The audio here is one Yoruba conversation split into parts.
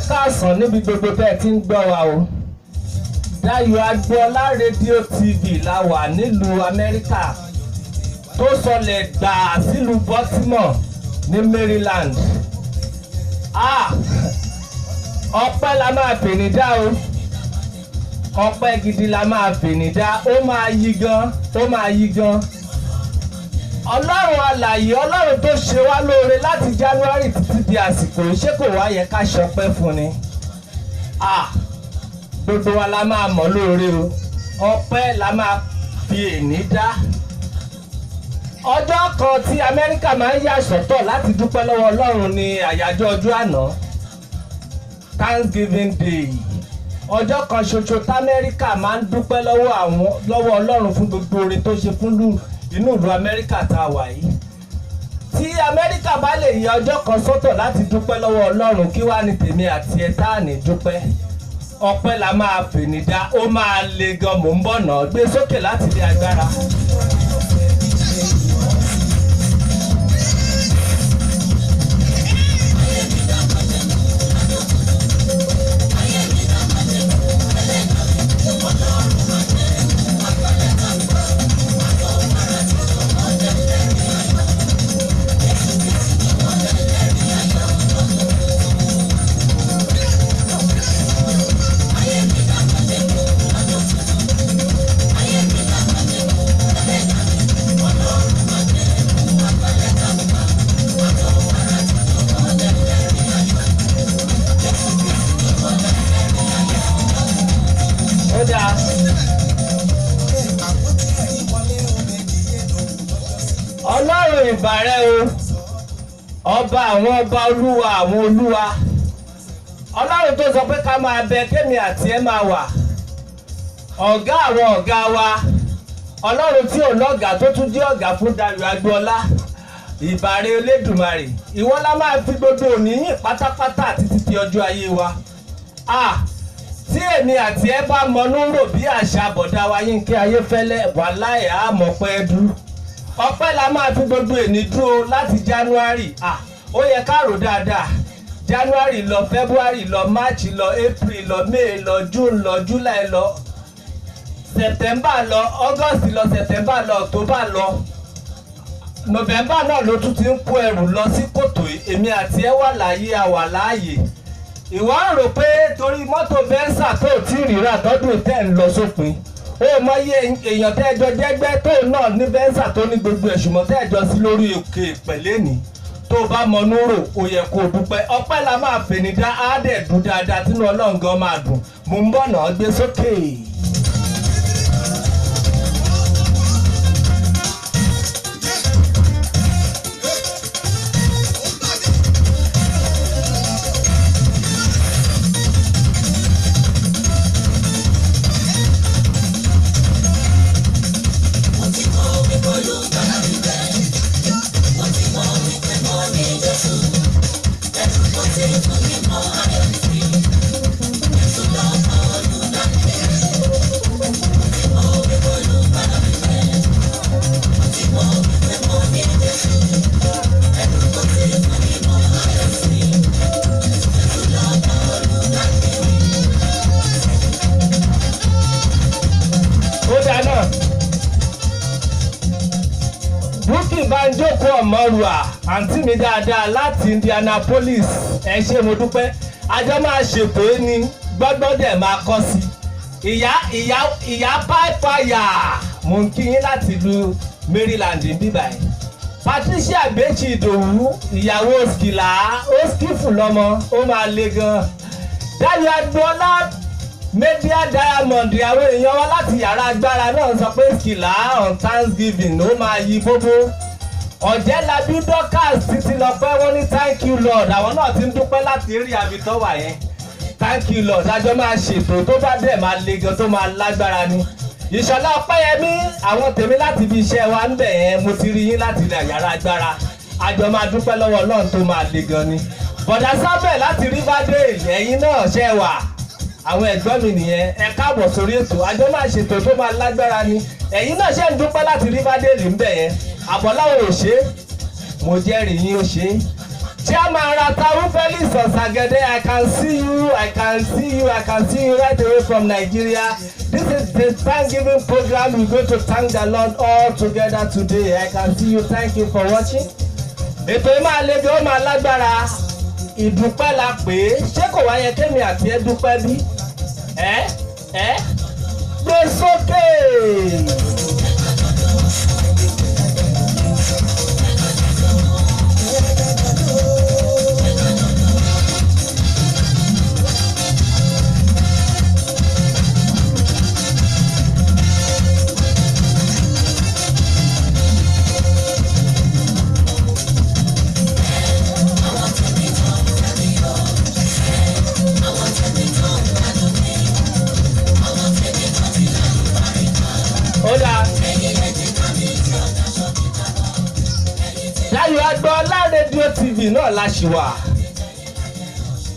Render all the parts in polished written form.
Káàsán níbi gbogbo tẹ́ ẹ ti ń gbọ́ wa o. Dayọ̀ Agboola Rédíò TV la wà nílùú Amẹ́ríkà tó sọlẹ̀ gbà sílùú Baltimore ní Maryland. Ah, ọpẹ́ la máa fèní dá o, ọpẹ́ gidi la máa fèní dá. Ó máa yí gan, ó máa yí gan. Ọlọ́run alàyè, Ọlọ́run tó ṣe wá lóore láti January títí di àsìkò yìí, ṣé kò wá yẹ ká ṣọpẹ́ fún ni? Ah, gbogbo wa la máa mọ̀ lóore o. Ọpẹ́ la máa fi èní dá. Ọjọ́ kan tí Amẹ́ríkà máa ń yà sọ́tọ̀ láti dúpẹ́ lọ́wọ́ Ọlọ́run ní àyájọ́ ọjọ́ àná, Thanksgiving Day. Ọjọ́ kan ṣoṣo tAmẹ́ríkà máa ń dúpẹ́ lọ́wọ́ àwọn lọ́wọ́ Ọlọ́run fún gbogbo oore tó ṣe fún inú ìlú Amẹ́ríkà tá a wà yìí. Tí Amẹ́ríkà bá lè yẹ ọjọ́ kan sọ́tọ̀ láti dúpẹ́ lọ́wọ́ Ọlọ́run, kí wá ní tèmi àti ẹ tá à ní dúpẹ́? Ọpẹ́ la máa fèní dá. Ó máa le gan. Mò ń bọ̀ náà, gbé sókè láti ilé agbára. Ó dáa. Ọlọ́run, ìbàrẹ̀ o, ọba àwọn ọba, olúwa àwọn olúwa, Ọlọ́run tó sọ pé ká máa bẹ, kémi àti ẹ máa wà, ọ̀gá àwọn ọ̀gá wa, Ọlọ́run tí ò lọ́gàá tó tún jẹ́ ọ̀gá fún Dayọ̀ Agboola, ìbàrẹ̀ Elédùmarè. Ìwọ la máa fi gbogbo òní yìn pátápátá àti títí ọjọ́ ayé wa. Ah, tí èmi àti ẹ bá mọnú rò bí àṣà bọ̀dá wa Yínká Ayéfẹ́lẹ́, wàláì, àmọ́ pẹ́ dú. Ọpẹ́ la máa fi gbogbo èní dúró láti January. Ah, ó yẹ ká rò dáadáa. January lọ, February lọ, March lọ, April lọ, May lọ, June lọ, July lọ, September lọ, August lọ, September lọ, October lọ, November náà ló tún ti ń kó ẹrù lọ sí kòtò yìí. Èmi àti ẹ wà láàyè, a wà láàyè. Ìwọ ń rò pé torí mọ́tò Venza tó tí ì rírà tọ́dún tẹ̀ ń lọ sópin, ó mọyé èèyàn tẹ́jọ jẹ́gbẹ́ tó náà ní Venza, tó ní gbogbo ẹ̀sùnmọ́ tẹ́jọ sí lórí òkè pẹ̀lẹ́ ní. Tó bá mọnú rò, ó yẹ kó o dúpẹ́. Ọpẹ́ la máa fèní dá, á dẹ̀ dùn dáadáa, tínú Ọlọ́run gan máa dùn. Mò ń bọ̀ náà, gbé sókè. Mo ti mọ wípé Olùgbàlà mi bẹ. Mo ti mọ wípé mo ní Jésù. Ẹ̀rù kò tí fún mi mọ́, ayọ̀ mi sí. Jésù lọ́kọ̀ olùgbàlà mi. Mo ti mọ wípé Olùgbàlà mi bẹ. Mo ti mọ wípé mo ní Jésù. Ẹ̀rù kò tí fún mi mọ́, ayọ̀ mi sí. Jésù lọ́kọ̀ olùgbàlà mi. Ó dáa náà. Bukky Banjoko Ọmọrùà, àǹtí mi dáadáa láti Indianapolis, ẹ ṣé, mo dúpẹ́. Àjọ máa ṣètò é ní gbọ́gbọ́n dẹ̀ máa kọ́ sí i. Ìyá ìyá ìyá páìpáyà, mò ń kí yín láti ìlú Maryland ń bíbà yìí. Patricia Gbèsì Ìdòwú, ìyàwó Skìlà, ó skìfù lọ́mọ, ó máa le gan. Dayọ̀ Agboola Media Diamond, àwọn èèyàn wa láti yàrá agbára náà sọ pé Skìlà on Thanksgiving, ó máa yí bóbó. Ọ̀jẹ̀lábí Dorcas títí lọ pẹ́, wọ́n ní "Thank you, Lord." Àwọn náà ti ń dúpẹ́ láti rí àbítọ́ wà yẹn. Thank you, Lord. Àjọ máa ṣètò tó bá dẹ̀ máa le gan, tó máa lágbára ni. Ìṣọ̀lá Ọpẹ́yẹmí, àwọn tèmi láti ibi iṣẹ́ wa ń bẹ̀ yẹn, mo ti rí yín láti ilẹ̀ yàrá agbára. Àjọ máa dúpẹ́ lọ́wọ́ Ọlọ́run tó máa le gan ni. Bọ̀dá Sábẹ̀ láti Riverdale, ẹ̀yin náà ṣe wà, àwọn ẹ̀gbọ́n mi nìyẹn. Ẹ káàbọ̀ sórí ètò. Àjọ máa ṣètò tó máa lágbára ni. Ẹ̀yin náà ṣe ń dúpẹ́ láti Riverdale ń bẹ̀ yẹn. Àbọ̀láwọ̀ ò ṣe é, mo jẹ́rìí yín, ó ṣe é. Chairman Ratawu Felix Osagede, I can see you, I can see you, I can see you right away from Nigeria. This is the Thanksgiving program. We're going to thank the Lord all together today. I can see you. Thank you for watching. Ètò yìí máa le gan, ó máa lágbára. Ìdúpẹ́ la pè é. Ṣé kò wá yẹ kémi àti ẹ dúpẹ́ bí? Ẹ ẹ gbé sókè. Àwọn tèmi tó ń fẹ́ mi o. Àwọn tèmi tó ń gbádùn mi. Àwọn tèmi tó ti lálùbáríkà. Ó dáa. Ẹ̀yin lèjìká mi tí ó daṣọ kíkà lọ. Ẹ̀yin tí Láyọ̀ Agboola rédíò TV náà la ṣì wà.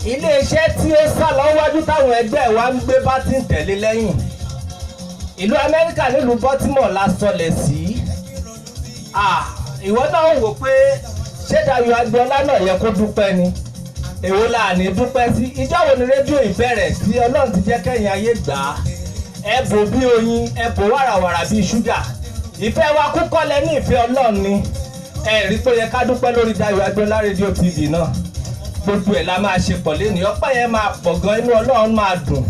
Iléeṣẹ́ tí ó sá lọ wájú táwọn ẹgbẹ́ wa ń gbé bá ti ń tẹ̀lé lẹ́yìn. Ìlú Amẹ́ríkà, nílùú Baltimore la sọlẹ̀ sí. Ah, ìwọ náà wò pé ṣé Dayọ̀ Agboola náà yẹ kó dúpẹ́ ni? Èwo la ní dúpẹ́ sí? Ìjọ́ wo ni rédíò ìbẹ̀rẹ̀ tí Ọlọ́run ti jẹ́ kẹ́yìn ayé gbà á? Ẹ bò bí oyin, ẹ bò wàràwàrà bí ṣúgà. Ìfẹ́ wa kúkọ́ lẹ ní ìfẹ́ Ọlọ́run ni. Ẹ rí pé ó yẹ ká dúpẹ́ lórí Dayọ̀ Agboola rédíò TV náà. Gbogbo ẹ̀ la máa ṣe pọ̀ lẹ́nu. Ọpẹ́ yẹn máa pọ̀ gan, inú Ọlọ́run máa dùn.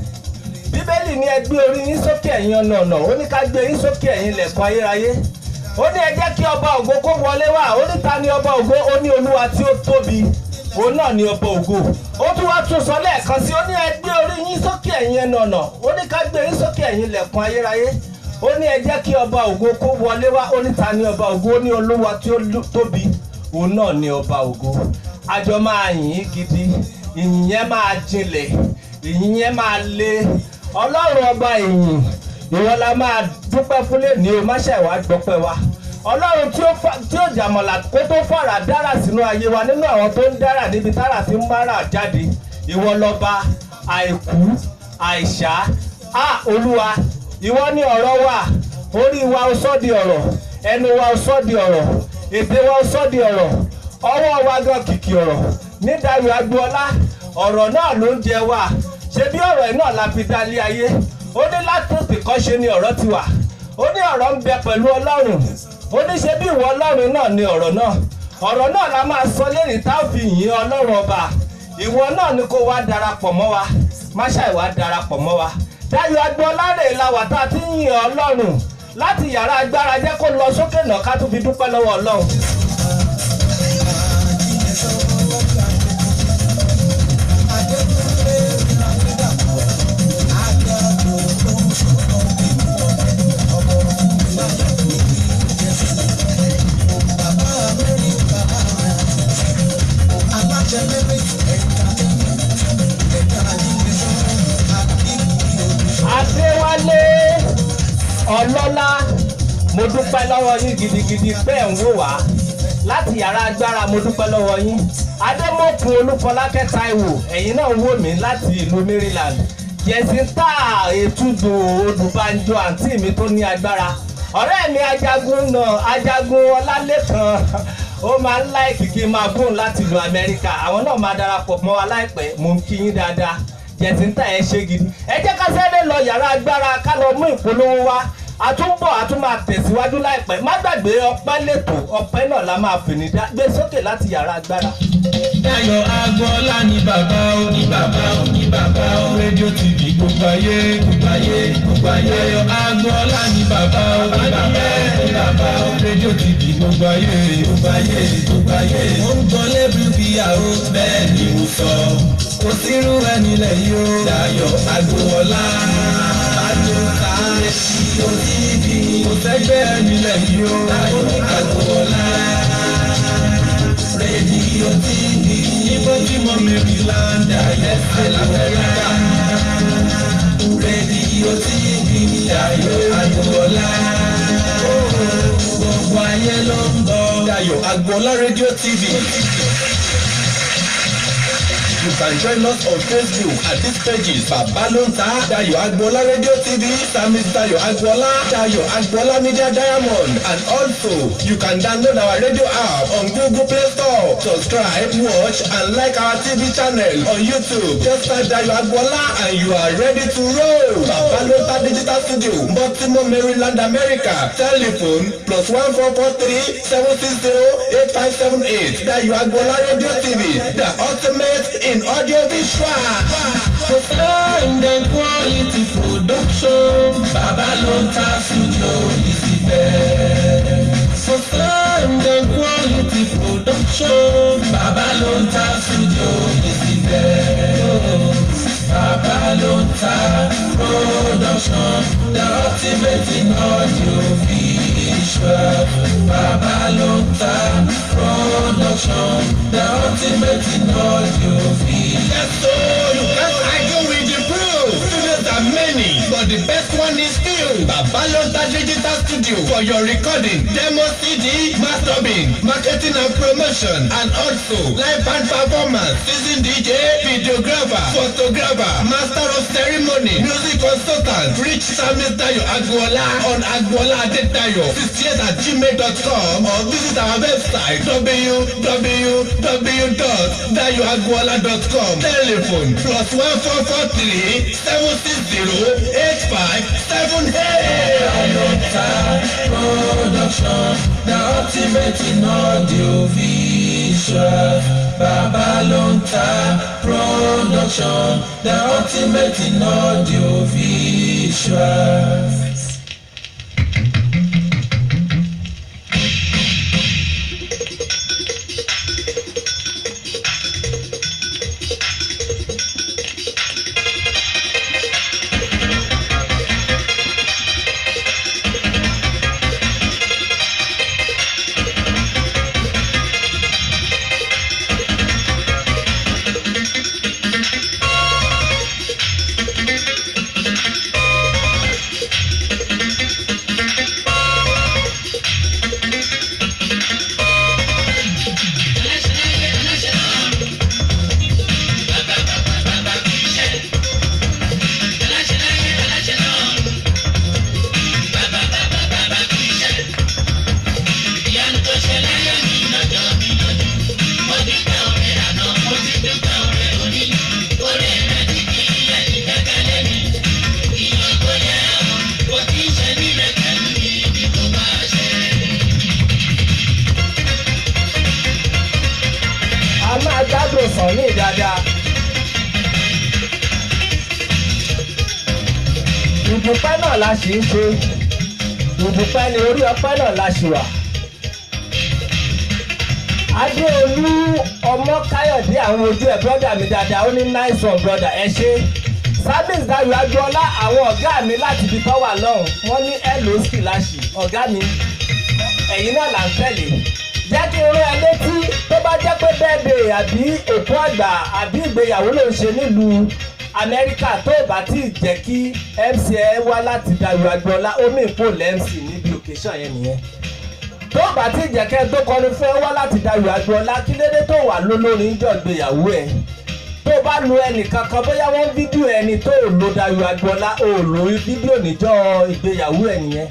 Bíbélì ní ẹ gbé orí yín sókè, ẹ̀yin ọ̀nà ọ̀nà. Ó ní ká gbé yín sókè, ẹ̀yin ilẹ̀kùn ayérayé. Ó ní ẹ jẹ́ kí ọba ògo kó wọlé wá. Ó ní ta ni ọba ògo? Ó ní Olúwa tí ó tóbi, òun náà ni ọba ògo. Ó tún wá tún sọ lẹ́ẹ̀kan sí, ó ní ẹ gbé orí yín sókè, ẹ̀yin ẹnu ọ̀nà. Ó ní ká gbé yín sókè, ẹ̀yin ilẹ̀kùn ayérayé. Ó ní ẹ jẹ́ kí ọba ògo kó wọlé wá. Ó ní ta ni ọba ògo? Ó ní Olúwa tí ó tóbi, òun náà ni ọba ògo. Àjọ máa yìn ín gidi. Ìyìn yẹn máa jinlẹ̀, ìyìn yẹn máa le. Ọlọ́run ọba ìyìn, ìwọ la máa dúpẹ́ fún lẹ́ni o. Má ṣe wá gbọ́pẹ́ wa, Ọlọ́run tí ó jàmọ̀là kó tó fara dára sínú ayé wa, nínú àwọn tó ń dára níbi tára ti ń mára jáde. Ìwọ lọ́ba àìkú àìsá. A Olúwa, ìwọ ní ọ̀rọ̀ wa. Orí wa, ó sọ́ di ọ̀rọ̀. Ẹnu wa, ó sọ́ di ọ̀rọ̀. Ètè wa, ó sọ́ di ọ̀rọ̀. Ọwọ́ wa gan kìkì ọ̀rọ̀. Ní Dayọ̀ Agboola, ọ̀rọ̀ náà ló ń jẹ wá. Ṣe bí ọ̀rọ̀ ẹ̀ náà la fi dá lé ayé. Ó ní látòtì kọ́ ṣe ni ọ̀rọ̀ ti wà. Ó ní ọ̀rọ̀ ń bẹ pẹ̀lú Ọlọ́run. Ó ní ṣe bí ìwọ Ọlọ́run náà ni ọ̀rọ̀ náà. Ọ̀rọ̀ náà la máa sọ lẹ́rìí tá a fi yìn Ọlọ́run ọba. Ìwọ náà ni kó wá darapọ̀ mọ́ wa. Má ṣàì wá darapọ̀ mọ́ wa. Dayọ̀ Agboola rè la wà tá a ti ń yìn Ọlọ́run láti yàrá agbára. Jẹ́ kó lọ sókè náà ká tún fi dúpẹ́ lọ́wọ́ Ọlọ́run. Adéwálé Ọlọ́lá, mo dúpẹ́ lọ́wọ́ yín gidigidi pé ẹ̀ ń wò wá láti yàrá agbára. Mo dúpẹ́ lọ́wọ́ yín. Adémọ̀kun Olúfọlákẹ́ Táíwò, ẹ̀yin náà ń wò mí láti ìlú Maryland. Yẹ̀sìntà Ètùdù Odùbánjọ, àǹtí mi tó ní agbára, ọ̀rẹ́ mi Ajagun náà, Ajagun Ọlálẹ́kan, ó máa ń like kí n máa bóun láti ìlú Amẹ́ríkà. Àwọn náà máa darapọ̀ mọ́ wa láìpẹ́. Mò ń kí yín dáadáa. Jẹ̀sìntà, ẹ ṣe gidi. Ẹ jẹ́ ká sáré lọ yàrá agbára, ká lọ mú ìpolówó wá. Àtúnbọ̀ àtún máa tẹ̀síwájú láìpẹ́. Má gbàgbé, ọpẹ́ lẹ́tọ̀, ọpẹ́ náà la máa fìní dá. Gbé sókè láti yàrá agbára. Dayọ̀ Agboola ní bàbá ó, ní bàbá ó, ní bàbá ó. Rédíò TV, gbogbo ayé, gbogbo ayé, gbogbo ayé. Dayọ̀ Agboola ní bàbá ó, ní bàbá ó, ní bàbá ó. Rédíò TV, gbogbo ayé, gbogbo ayé, gbogbo ayé. Mo ń gbọ́ lẹ́bí ó, bẹ́ẹ̀ ni mo sọ. Kò sírú ẹni lẹ̀ yìí ó. Dayọ̀ Agboola. Àjòkà rédíò TV. Kò sẹ́gbẹ́ ẹni lẹ̀ yìí ó. Dayọ̀ Agboola. Rédíò TV. Ní Baltimore, Maryland, ẹsẹ̀ l'Amẹ́ríkà. Rédíò TV, Dayọ̀ Agboola. Gbogbo ayé ló ń gbọ́. Dayọ̀ Agboola rédíò TV. You can join us on Facebook at these pages: Babalonta Dayo Agboola Radio TV, Samis Dayo Agboola, Dayo Agboola Media Diamond, and also you can download our radio app on Google Play Store. Subscribe, watch, and like our TV channel on YouTube. Just type Dayo Agboola and you are ready to roll. Babalonta Digital Studio, Baltimore, Maryland, America. Telephone +1 443 760 8578. Dayo Agboola Radio TV, the ultimate in audio visual. For sound and quality production, Baba Lonta Studio is the best. For sound and quality production, Baba Lonta Studio is the best. Baba Lonta Production, the ultimate in audio visual. Baba Lonta Production, the ultimate in audio visual. Yes, so you can't argue with the proof. Studios are many, but the best one is still Babalonta Digital Studio for your recording, demo CD, mastering, marketing and promotion, and also live band performance, season DJ, videographer, photographer, master of ceremony, music consultant. Reach Samis Dayo Agboola on agboola adedayo68@gmail.com or visit our website, www.dayoagboola.com. Telephone +1 443 760 8578. Babalonta Production, the ultimate in audio visual. Babalonta Production, the ultimate in audio visual. A máa gbádùn sàn ní dáadáa. Ìdúpẹ́ náà la sì ń ṣe, ìdúpẹ́ ni orí ọpẹ́ náà la ṣì wà. Adéolú ọmọ Káyọ̀dé, àwọn ojú ẹ̀, brother mi dáadáa, ó ní, "Nice one, brother." Ẹ ṣe. Service Dayo Agboola, àwọn ọ̀gá mi láti ibi tó wà lọ́hùn, wọ́n ní hello skilashi. Ọ̀gá mi, ẹ̀yin náà là ń tẹ̀lé. Jẹ́ kí n rán ẹ létí, tó bá jẹ́ pé birthday àbí òkú àgbà àbí ìgbéyàwó ló ń ṣe nílùú Amẹ́ríkà, tó o bá tí ì jẹ́ kí MC ẹ wá láti Dayo Agboola, omi ìpò lẹ́mc níbi occasion yẹn nìyẹn. Tó o bá tí ì jẹ́ kẹ́ ẹ tó kọrin fún ẹ wá láti Dayo Agboola, kí lédè tó wà lólórin jọ ìgbéyàwó ẹ? Tó o bá lu ẹnìkankan, bóyá wọ́n fídíò ẹni tó o lo Dayo Agboola, o lo fídíò níjọ́ ìgbéyàwó ẹ nìyẹn.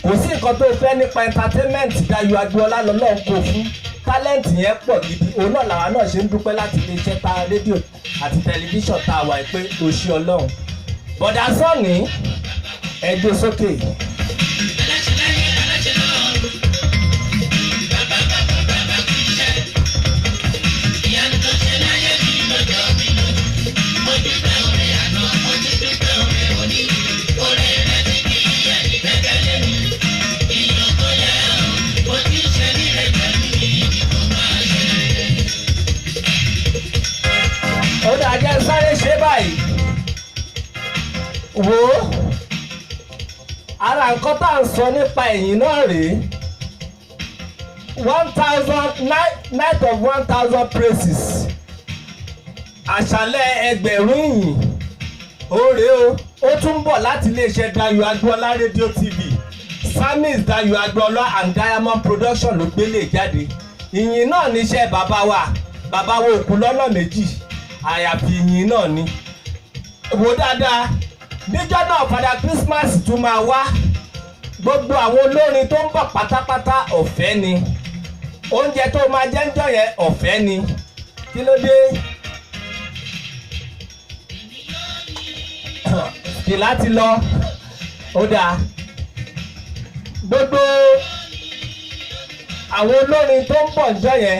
Kò sí nǹkan tó fẹ́ nípa entertainment, Dayo Agboola lọ́lọ́run kò fún talent yẹn pọ̀ gidi. Òun náà làwa náà ṣe ń dúpẹ́ láti iléeṣẹ́ ta rédíò àti tẹlifíṣàn tá a wà pé o ṣe Ọlọ́run. Bọ̀dà sọ́ọ̀nì, ẹ gbé sókè. Aláṣẹ láyé, aláṣẹ lọ́run. Bàbá, bàbá, bàbá kú iṣẹ́. Ìyanu tó ṣe láyé mi lọ́jọ́ mi lójú. Mo dúpẹ́ oore àná, mo tún dúpẹ́ oore òní. Oore rẹ ti kí iye ìgbẹ́kẹ̀lé mi. Ìyàn kò yẹ ọ́, bó ti ṣe ní rẹ̀ pẹ̀lú mi ni kò máa ṣe. Ó dáa, jẹ́ sáré ṣe báyìí. Wò ó, ara nǹkan tá à ń sọ nípa ẹ̀yìn náà rèé. 1,000 night of 1,000 praises, àṣálẹ́ 1,000 ìyìn, ó rèé o. Ó tún bọ̀ láti iléeṣẹ́ Dayo Agboola Radio TV. Samis Dayo Agboola and Diamond Production ló gbélé jáde. Ìyìn náà níṣẹ́ bàbá wa. Bàbá wa òkú lọ́nà méjì. Àyàfi ìyìn náà ni. Wò dáadáa, níjọ́ náà Father Christmas tún máa wá. Gbogbo àwọn olórin tó ń bọ̀ pátápátá, ọ̀fẹ́ ni. Oúnjẹ tó máa jẹ ńjọ́ yẹn, ọ̀fẹ́ ni. Kí ló dé? Kìlá ti lọ. Ó dáa, gbogbo àwọn olórin tó ń bọ̀ ńjọ́ yẹn,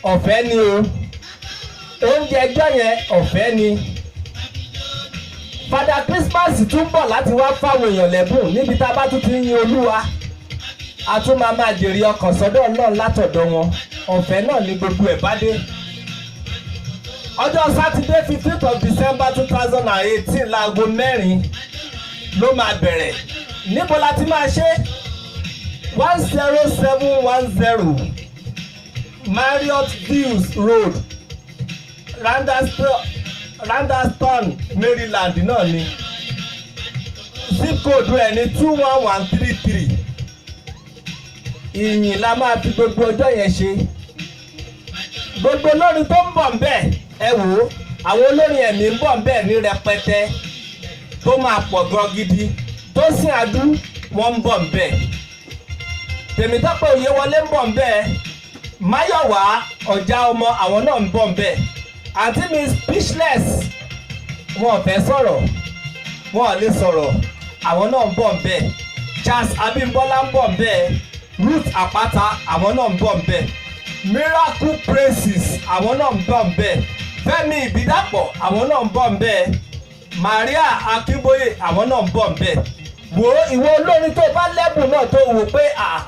ọ̀fẹ́ ni o. Oúnjẹ ẹjọ́ yẹn, ọ̀fẹ́ ni. Father Christmas tún bọ̀ láti wá fáwọn èèyàn lẹ́bùn. Níbi tá a bá tún ti ń yin Olúwa, a tún máa máa jèrè ọkàn sọ́dọ̀ Ọlọ́run látọ̀dọ̀ wọn. Ọ̀fẹ́ náà ni gbogbo ẹ̀ bá dé. Ọjọ́ Sátidé, 15th of December 2018, láago 4 ló máa bẹ̀rẹ̀. Níbo la ti máa ṣe? 10710 Marriott Views Road, Randallstown, Maryland náà ni. Zip code rẹ̀ ní 21133. Ìyìn la máa fi gbogbo ọjọ́ yẹn ṣe. Gbogbo olórin tó ń bọ̀ ń bẹ̀, ẹ wò ó, àwọn olórin ẹ̀mí ń bọ̀ ń bẹ̀ ní rẹpẹtẹ tó máa pọ̀ gan gidi. Tó sìn adú, wọ́n ń bọ̀ ń bẹ̀. Tèmítọ́pẹ́ Òyewọlé ń bọ̀ ń bẹ̀. Máyọ̀wá Ọ̀já Ọmọ, àwọn náà ń bọ̀ ń bẹ̀. Àǹtí mi Speechless, wọn ò fẹ́ sọ̀rọ̀, wọn ò lè sọ̀rọ̀, àwọn náà ń bọ̀ ń bẹ̀. Charles Abímbọ́lá ń bọ̀ ń bẹ̀. Ruth Àpáta, àwọn náà ń bọ̀ ń bẹ̀. Miracle Praises, àwọn náà ń bọ̀ ń bẹ̀. Fẹ́mi Ìbídàpọ̀, àwọn náà ń bọ̀ ń bẹ̀. Maria Akínbóyè, àwọn náà ń bọ̀ ń bẹ̀. Wò ó, ìwọ olórin tó bá lẹ́bùn náà, tó wò pé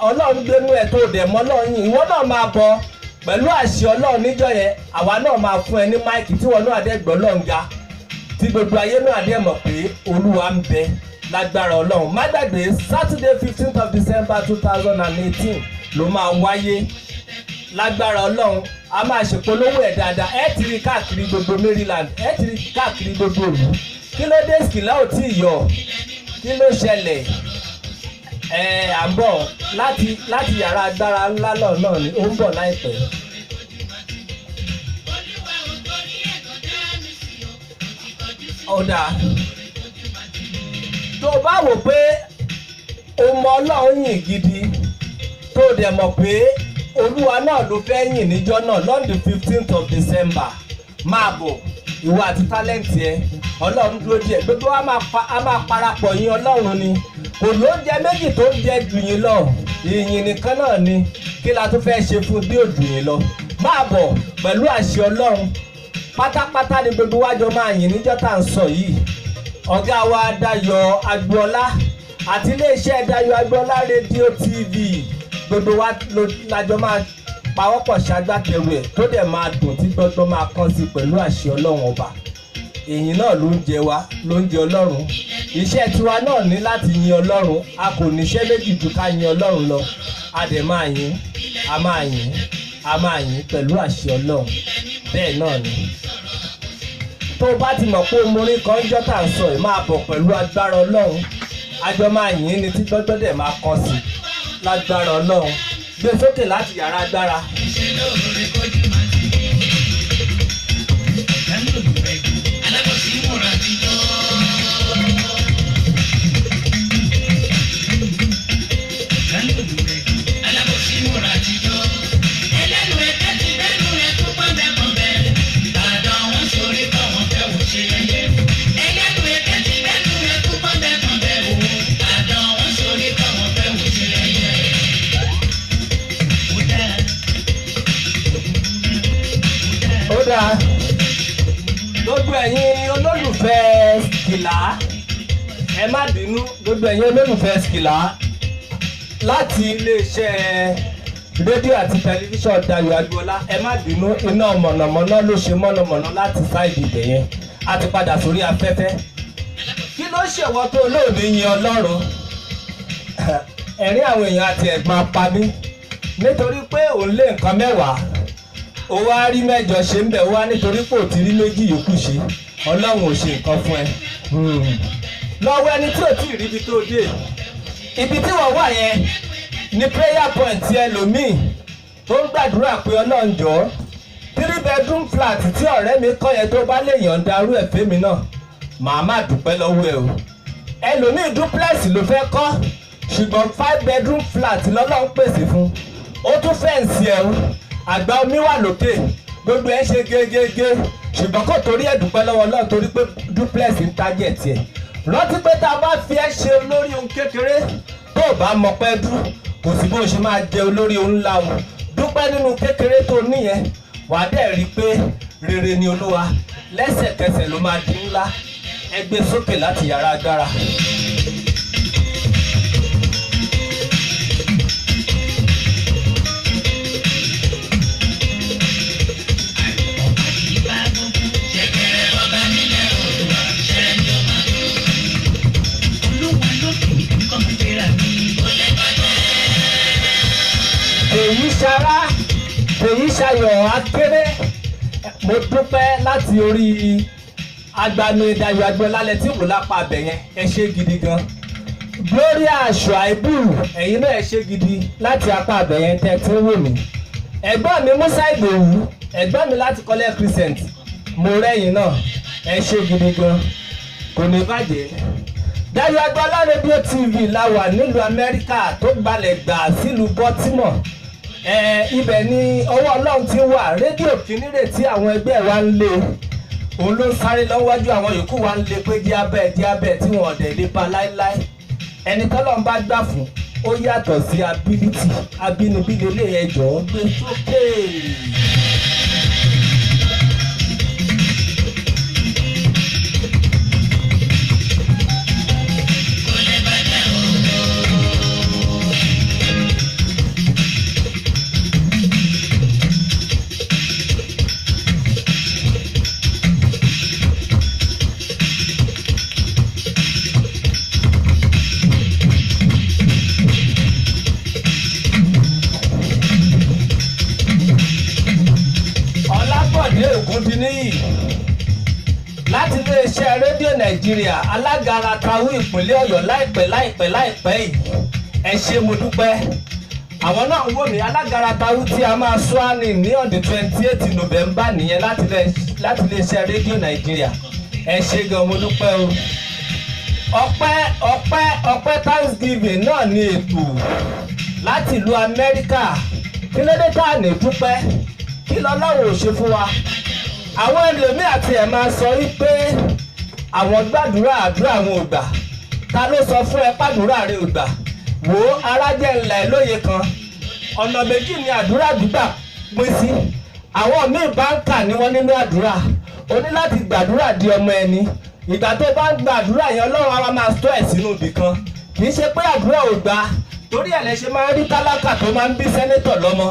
Ọlọ́run gbénú ẹ̀, tó dẹ̀ mọ́ Ọlọ́run yìí, ìwọ náà máa bọ̀ pẹ̀lú àṣẹ Ọlọ́run. Níjọ́ yẹn, àwa náà máa fún ẹ ní mic, tí wọn náà dẹ̀ gbọ́ Ọlọ́run ga, tí gbogbo ayé náà dẹ̀ mọ̀ pé Olúwa ń bẹ lágbára Ọlọ́run. Má gbàgbé, Saturday, 15th of December 2018 ló máa wáyé lágbára Ọlọ́run. A máa ṣèpolówó ẹ̀ dáadáa. Ẹ ti rí káàkiri gbogbo Maryland, ẹ ti rí káàkiri gbogbo ìlú. Kí ló dé? Skìlá ò tí ì yọ. Kí ló ṣẹlẹ̀? Ẹ à ń bọ̀ láti yàrá agbára ńlá náà náà ni ó ń bọ̀ láìpẹ́. Olúwa ò torí ẹ̀gàn dá mi sí o, mo ti kọjú sí Ó dáa. ojú bá ti Tó o bá wò pé o mọ Ọlọ́run yìn gidi, tó o dẹ̀ mọ̀ pé Olúwa náà ló fẹ́ yìn níjọ́ náà lọ́n the 15th of December, máa bọ̀, ìwọ àti talent ẹ. Ọlọ́run dúró díẹ̀. Gbogbo wa máa pa, a máa parapọ̀ yìn Ọlọ́run ni. Kò lóúnjẹ méjì tó ń jẹ jù yín lọ, ìyìn nìkan náà ni. Kí la tún fẹ́ ṣe fún bí òjò yín lọ? Máa bọ̀ pẹ̀lú àṣẹ Ọlọ́run. Pátápátá ni gbogbo wa jọ máa yìn níjọ́ tá à ń sọ yìí. Ọ̀gá wa Dayọ̀ Agboola àti iléeṣẹ́ Dayọ̀ Agboola Rédíò TV, gbogbo wa lájọ máa pawọ́pọ̀ ṣagbátẹrù ẹ̀, tó dẹ̀ máa dùn, tí gbọ́gbọ́n máa kàn sí pẹ̀lú àṣẹ Ọlọ́run Ọba. Èyí náà ló ń jẹ wa, ló ń jẹ Ọlọ́run. Iṣẹ́ tiwa náà ní láti yin Ọlọ́run. A kò níṣẹ́ méjì ju ká yin Ọlọ́run lọ. A dẹ̀ máa yin, a máa yin, a máa yin pẹ̀lú àṣẹ Ọlọ́run. Bẹ́ẹ̀ náà ni. Tó o bá ti mọ̀ pé omorin kan ń jọ́ tà ń sọ ẹ̀, máa bọ̀ pẹ̀lú agbára Ọlọ́run. Àjọ máa yìn ní tí gbọ́gbọ́ dẹ̀ máa kàn sí lágbára Ọlọ́run. Gbé sókè láti yàrá agbára. Ṣe lóore kójú máa ti ní. Alábòsí múra tijọ́. Alábòsí múra tijọ́. Ẹlẹ́nu ẹ̀kẹ́ ti bẹ́nu rẹ̀ tó pọ́nbẹ́pọ́nbẹ́. Ìbàdàn wọn sórí kọ́ wọn fẹ́ wò ṣe yẹyẹ. Ẹlẹ́nu ẹ̀kẹ́ ti bẹ́nu rẹ̀ tó pọ́nbẹ́pọ́nbẹ́ o. Ìbàdàn wọn sórí kọ́ wọn fẹ́ wò ṣe yẹyẹ. Ó dáa. Ó dáa. Gbogbo ẹ̀yin olólùfẹ́ Skìlá, ẹ má bínú. Gbogbo ẹ̀yin olólùfẹ́ Skìlá láti iléeṣẹ́ rédíò àti tẹlifíṣàn Dayọ̀ Agboola, ẹ má bínú. Iná mọ̀nàmọ́ná ló ṣe mọ̀nàmọ́ná láti side ibẹ̀ yẹn. A ti padà sórí afẹ́fẹ́. Kí ló ṣèwọ́ tó olóòní yin Ọlọ́run? Ẹ̀rín àwọn èèyàn àti ẹ̀gbọ́n apá mi, nítorí pé òun lé nǹkan 10, ó wá rí 8 ṣe ń bẹ̀ wá, nítorí pé ò ti rí 2 yòókù ṣe, Ọlọ́run ò ṣe nǹkan fún ẹ. Lọ́wọ́ ẹni tí ò tí ì ríbi tó dé, ibi tí wọ́n wà yẹn ní prayer point ẹlòmíì tó ń gbàdúrà pé, Ọlọ́run jọ̀ọ́, 3 bedroom flat tí ọ̀rẹ́ mi kọ́ yẹn, tó bá lè yọ̀ǹda arú ẹ̀ fẹ́mi náà, màá má dúpẹ́ lọ́wọ́ ẹ o. Ẹlòmíì duplex ló fẹ́ kọ́, ṣùgbọ́n 5 bedroom flat lọ́lọ́run pèsè fún. Ó tún fence ẹ̀ o, àgbá omi wà lókè, gbogbo ẹ̀ ṣe gégége, ṣùgbọ́n kò torí ẹ̀ dúpẹ́ lọ́wọ́ Ọlọ́run torí pé duplex ń target ẹ̀. Rántí pé tá a bá fi ẹ́ ṣe olórí ohun kékeré, tó o bá mọ pẹ́ dú, kò sí bó ṣe máa jẹ olórí ohun ńlá o. Dúpẹ́ nínú kékeré tó níyẹn, wàá dẹ̀ rí i pé rere ni Olúwa, lẹ́sẹ̀kẹsẹ̀ ló máa di ńlá. Ẹ gbé sókè láti yàrá agbára. Olúwa lókè mi kọ́ mi fẹ́ra mi. Èyí ṣara, èyí ṣayọ̀ akéré. Mo dúpẹ́ láti orí agbami Dayọ̀ Agboola lẹ tí wò lápá abẹ yẹn, ẹ ṣé gidi gan. Gloria Shuaibu, ẹ̀yin náà, ẹ ṣé gidi láti apá abẹ yẹn tẹ́ tí ń wò mí. Ẹ̀gbọ́n mi Musa Ìdòwú, ẹ̀gbọ́n mi láti Kọ́lẹ́ Crescent, mo rẹ́yìn náà, ẹ ṣé gidi gan, kò ní bàjẹ́. Dayọ̀ Agboola Radio TV la wà nílùú Amẹ́ríkà tó gbalẹ̀ gbà sílùú Baltimore. Ibẹ̀ ni ọwọ́ Ọlọ́run ti wà. Rédíò kìíní rè tí àwọn ẹgbẹ́ wa ń lé, òun ló ń sáré lọ́wọ́jú, àwọn yòókù wa ń lé pé jẹ́ abẹ́, jẹ́ abẹ́, tí wọn ọ̀dẹ̀ lè ba láéláé. Ẹni tọ́lọ́run bá gbà fún, ó yàtọ̀ sí ability abínibí lélẹ̀. Ẹjọ́ gbé sókè. Ọlábọ̀dé Ògúndíníyì láti iléeṣẹ́ Rédíò Nàìjíríà, alága Ratawí ìpínlẹ̀ Ọ̀yọ́ láìpẹ́ láìpẹ́ láìpẹ́ yìí, ẹ ṣé, mo dúpẹ́. Àwọn náà ń wò mí. Alága Ratawí tí a máa sọ á ní on the 28 November nìyẹn láti iléeṣẹ́ Rédíò Nàìjíríà. Ẹ ṣé gan, mo dúpẹ́ o. Ọpẹ́, ọpẹ́, ọpẹ́. Thanksgiving náà ní ètò láti ìlú Amẹ́ríkà. Kí ló dé tá à ní dúpẹ́? Kí lọ́lọ́run ò ṣe fún wa? Àwọn ẹlòmíì àti ẹ̀ máa sọ wípé àwọn gbàdúrà, àdúrà àwọn ò gbà. Ta ló sọ fún ẹ pàdúrà rẹ ò gbà? Wò ó, arájẹ́ ńlá ẹ lóye kan. Ọ̀nà méjì ni àdúrà gbígbà pín sí. Àwọn míì báńkà ni wọ́n nínú àdúrà. O ní láti gbàdúrà di ọmọ ẹni. Ìgbà tó bá ń gbàdúrà yẹn, Ọlọ́run á wá máa tọ́ ẹ̀ sínú ibì kan. Kì í ṣe pé àdúrà ò gbà. Torí ẹ̀ lẹ ṣe máa ń rí tálákà tó máa ń bí senator lọ́mọ,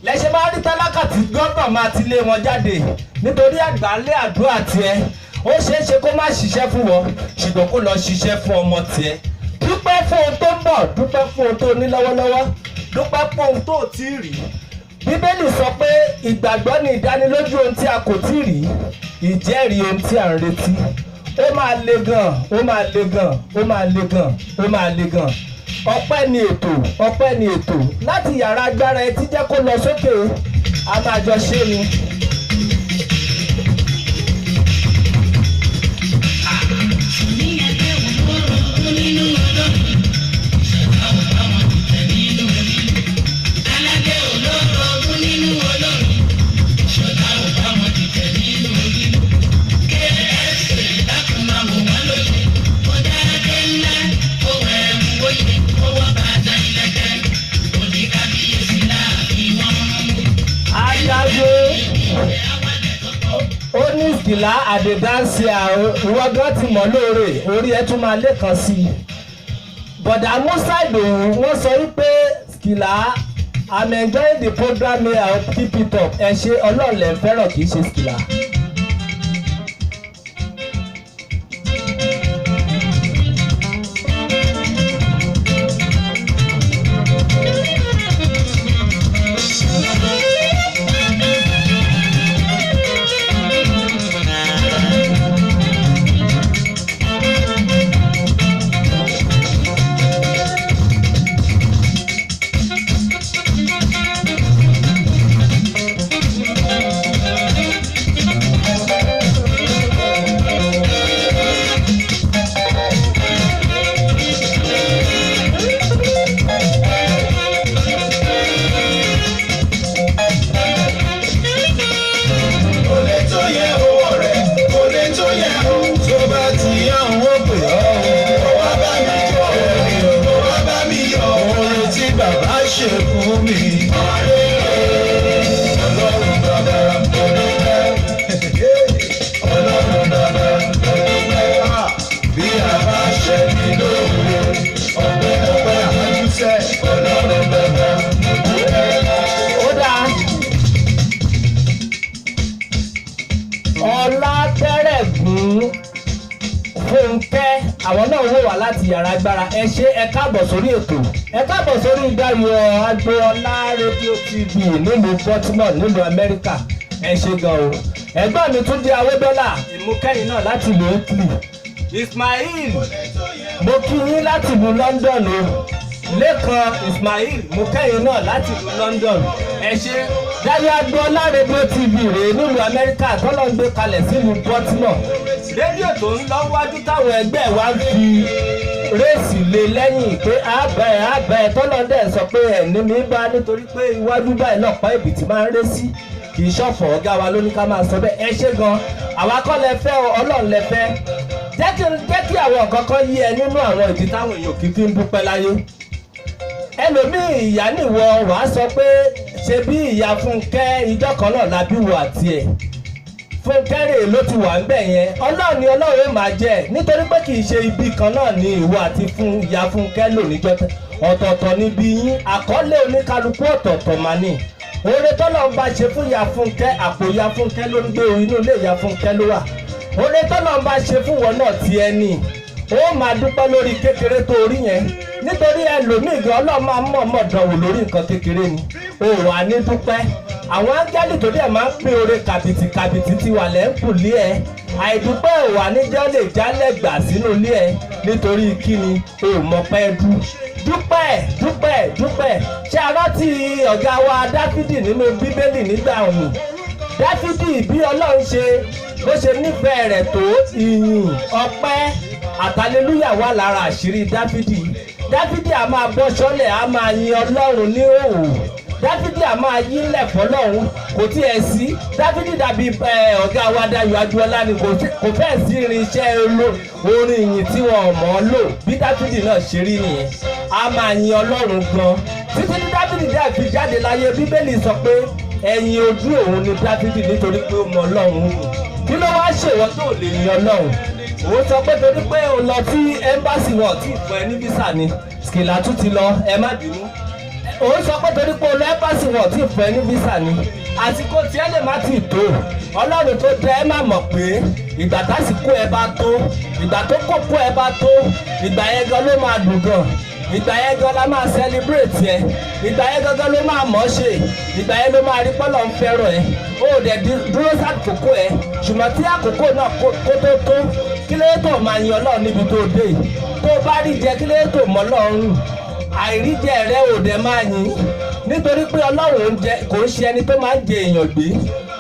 lẹ ṣe máa ń rí tálákà tí gómìnà máa ti lé wọn jáde, nítorí àgbálẹ̀ àdúrà tiẹ̀, ó ṣeé ṣe kó má ṣiṣẹ́ fún wọn, ṣùgbọ́n kó lọ ṣiṣẹ́ fún ọmọ tiẹ̀. Dúpẹ́ fún ohun tó ń bọ̀, dúpẹ́ fún ohun tó ní lọ́wọ́lọ́wọ́, dúpẹ́ fún ohun tó tí ì rí. Bíbélì sọ pé ìgbàgbọ́ ni ìdánilójú ohun tí a kò tí ì rí, ìjẹ́rìí ohun tí a ń retí. Ó máa le gan, ó máa le gan, ó máa le gan, ó máa le gan. Ọpẹ́ ni ètò, ọpẹ́ ni ètò láti yàrá agbára. Ẹ ti jẹ́ kó lọ sókè, a máa jọ ṣe ni. Ní ẹgbẹ́ òun nínú olórin, ìṣẹ̀dá ò bá wọn tẹ̀ nínú orí. Aládé olórogún nínú olórin, ìṣẹ̀dá ò bá wọn tẹ̀ nínú orí. KSA dákun máa wò wọ́n lóye, ó dáadé ńlá, ó wẹ̀ ẹ̀mú wóye, ó wọ́ bàtà ilẹ̀kẹ̀, òní kábíyèsí láàfin wọn mú. Adájọ́ ó ní ìsìlá àdèdánsìá, ìwọ gan ti mọ̀ lóore, orí ẹ tún máa lẹ́kan sí i. Bọ̀dà Musa Ìdòwú, wọ́n sọ wípé, "Skila, I'm enjoying the program here. I keep it up." Ẹ ṣe, ọlọ́ọ̀lẹ̀ fẹ́ràn, kì í ṣe Skila. Fúnkẹ́, àwọn náà wò wá láti yàrá agbára. Ẹ ṣé, ẹ káàbọ̀ sórí ètò, ẹ káàbọ̀ sórí Dayọ̀ Agboola Rédíò TV nílùú Baltimore, nílùú Amẹ́ríkà. Ẹ ṣé gan o. Ẹ̀gbọ́n mi tún jẹ́ Awébọ́lá Ìmúkẹ́yìn náà láti ìlú Italy. Ismail, mo kí yín láti ìlú London o. Lẹ́kan Ismail Mukẹ́yìn náà láti ìlú London, ẹ ṣé. Dayọ̀ Agboola Rédíò TV rèé nílùú Amẹ́ríkà, tọ́lọ́ ń gbé kalẹ̀ sílùú Baltimore. Rédíò tó ń lọ wájú táwọn ẹgbẹ́ wa ń fi race lé lẹ́yìn pé àbẹ̀ àbẹ̀, tọ́lọ́ dẹ̀ sọ pé ẹ̀ní mi bá, nítorí pé iwájú báyìí lọ́pọ̀ ìbìtì máa ń ré sí, kì í ṣọ̀fọ̀. Ọ̀gá wa ló ní ká máa sọ bẹ́ẹ̀. Ẹ ṣé gan. Àwa kọ́ lẹ fẹ́ o, Ọlọ́run lẹ fẹ́. Jẹ́ kí àwọn nǹkan kan yí ẹ nínú àwọn ìdí táwọn èèyàn kì í fi ń dúpẹ́ láyé. Ẹlòmíì, ìyá nìwọ, wàá sọ pé ṣe bí ìyá Fúnkẹ́ ìjọ kan náà la bí wo àti ẹ̀. Fúnkẹ́ rèé ló ti wà ń bẹ̀ yẹn. Ọlọ́run ni, Ọlọ́run ó máa jẹ́, nítorí pé kì í ṣe ibi kan náà ni ìwọ àti fún ìyá Fúnkẹ́ lò níjọ́ ọ̀tọ̀ọ̀tọ̀ níbi yín. Àkọlé oníkálukú ọ̀tọ̀ọ̀tọ̀ mà ní. Oore tọ́lọ́ ń bá ṣe fún ìyá Fúnkẹ́, àpò ìyá Fúnkẹ́ ló ń gbé, inú ilé ìyá Fúnkẹ́ ló wà. Oore tọ́lọ́ ń bá ṣe fún wọn náà ti ẹni, ó máa dúpẹ́ lórí kékeré tó rí yẹn, nítorí ẹlòmíì gan, Ọlọ́run máa mọ̀ọ́mọ̀ dánwò lórí nǹkan kékeré ni ó wà ní dúpẹ́. Àwọn áńgẹ́lì tó dẹ̀ máa ń pín oore kàbìtì kàbìtì ti wà lẹ́ńkùlé ẹ. Àìdúpẹ́ ò wà níjọ́ lè jálẹ̀ gbà sínú ilé ẹ, nítorí kíni? O mọ̀ pẹ́ dú dúpẹ́, dúpẹ́, dúpẹ́. Ṣé a rántí ọ̀gá wa Dáfídì nínú Bíbélì nígbà òun? Dáfídì, bí Ọlọ́run ṣe bó ṣe nífẹ̀ẹ́ rẹ̀ tó, ìyìn, ọpẹ́ àtàlélúyà wà lára àṣírí Dáfídì. Dáfídì a máa bọ́ sọ́lẹ̀, a máa yin Ọlọ́run ní òwò. Dáfídì a máa yílẹ̀ fọlọ́run, kò tiẹ̀ sí. Dáfídì dàbí ọ̀gá wa Dayọ̀ Agboola ni. Kò fẹ́ sí irinṣẹ́ orin ìyìn tí wọn ò mọ̀ ọ́ lò. Bí Dáfídì náà ṣe rí nìyẹn, a máa yin Ọlọ́run gan títí ní Dáfídì dẹ̀ fi jáde láyé. Bíbélì sọ pé ẹ̀yìn ojú òun ni Dáfídì, nítorí pé ó mọ Ọlọ́run wù. Kí ló wá ṣèwọ́ tó lè yin Ọlọ́run? Òun sọ pé torí pé o lọ sí embassy, wọn tí ì fún ẹ ní visa ni. Skìlà tún ti lọ, ẹ má bínú. Òun sọ pé torí pé o lọ embassy, wọn tí ì fún ẹ ní visa ni. Àsìkò tí ẹ lè má ti tó. Ọlọ́run tó dẹ ẹ má mọ̀ pé ìgbà tásìkò ẹ bá tó, ìgbà tó kókó ẹ bá tó, ìgbà yẹn gan ló máa dùn gan. Ìgbà yẹn gan la máa celebrate ẹ. Ìgbà yẹn gangan ló máa mọ̀ ọ́ ṣe. Ìgbà yẹn ló máa rí pọ́lọ́ ń fẹ́ràn ẹ. Ó dẹ̀ dúró sàkókò ẹ, ṣùgbọ́n tí àkókò náà kó tó tó, kí ló tó máa yin Ọlọ́run níbi tó dé yìí? Tó bá rí jẹ, kí ló tó mọ́ Ọlọ́run? Àìríjẹ rẹ ò dẹ̀ máa yìn, nítorí pé Ọlọ́run ń jẹ, kò ń ṣe ẹni tó máa ń jẹ èèyàn gbé.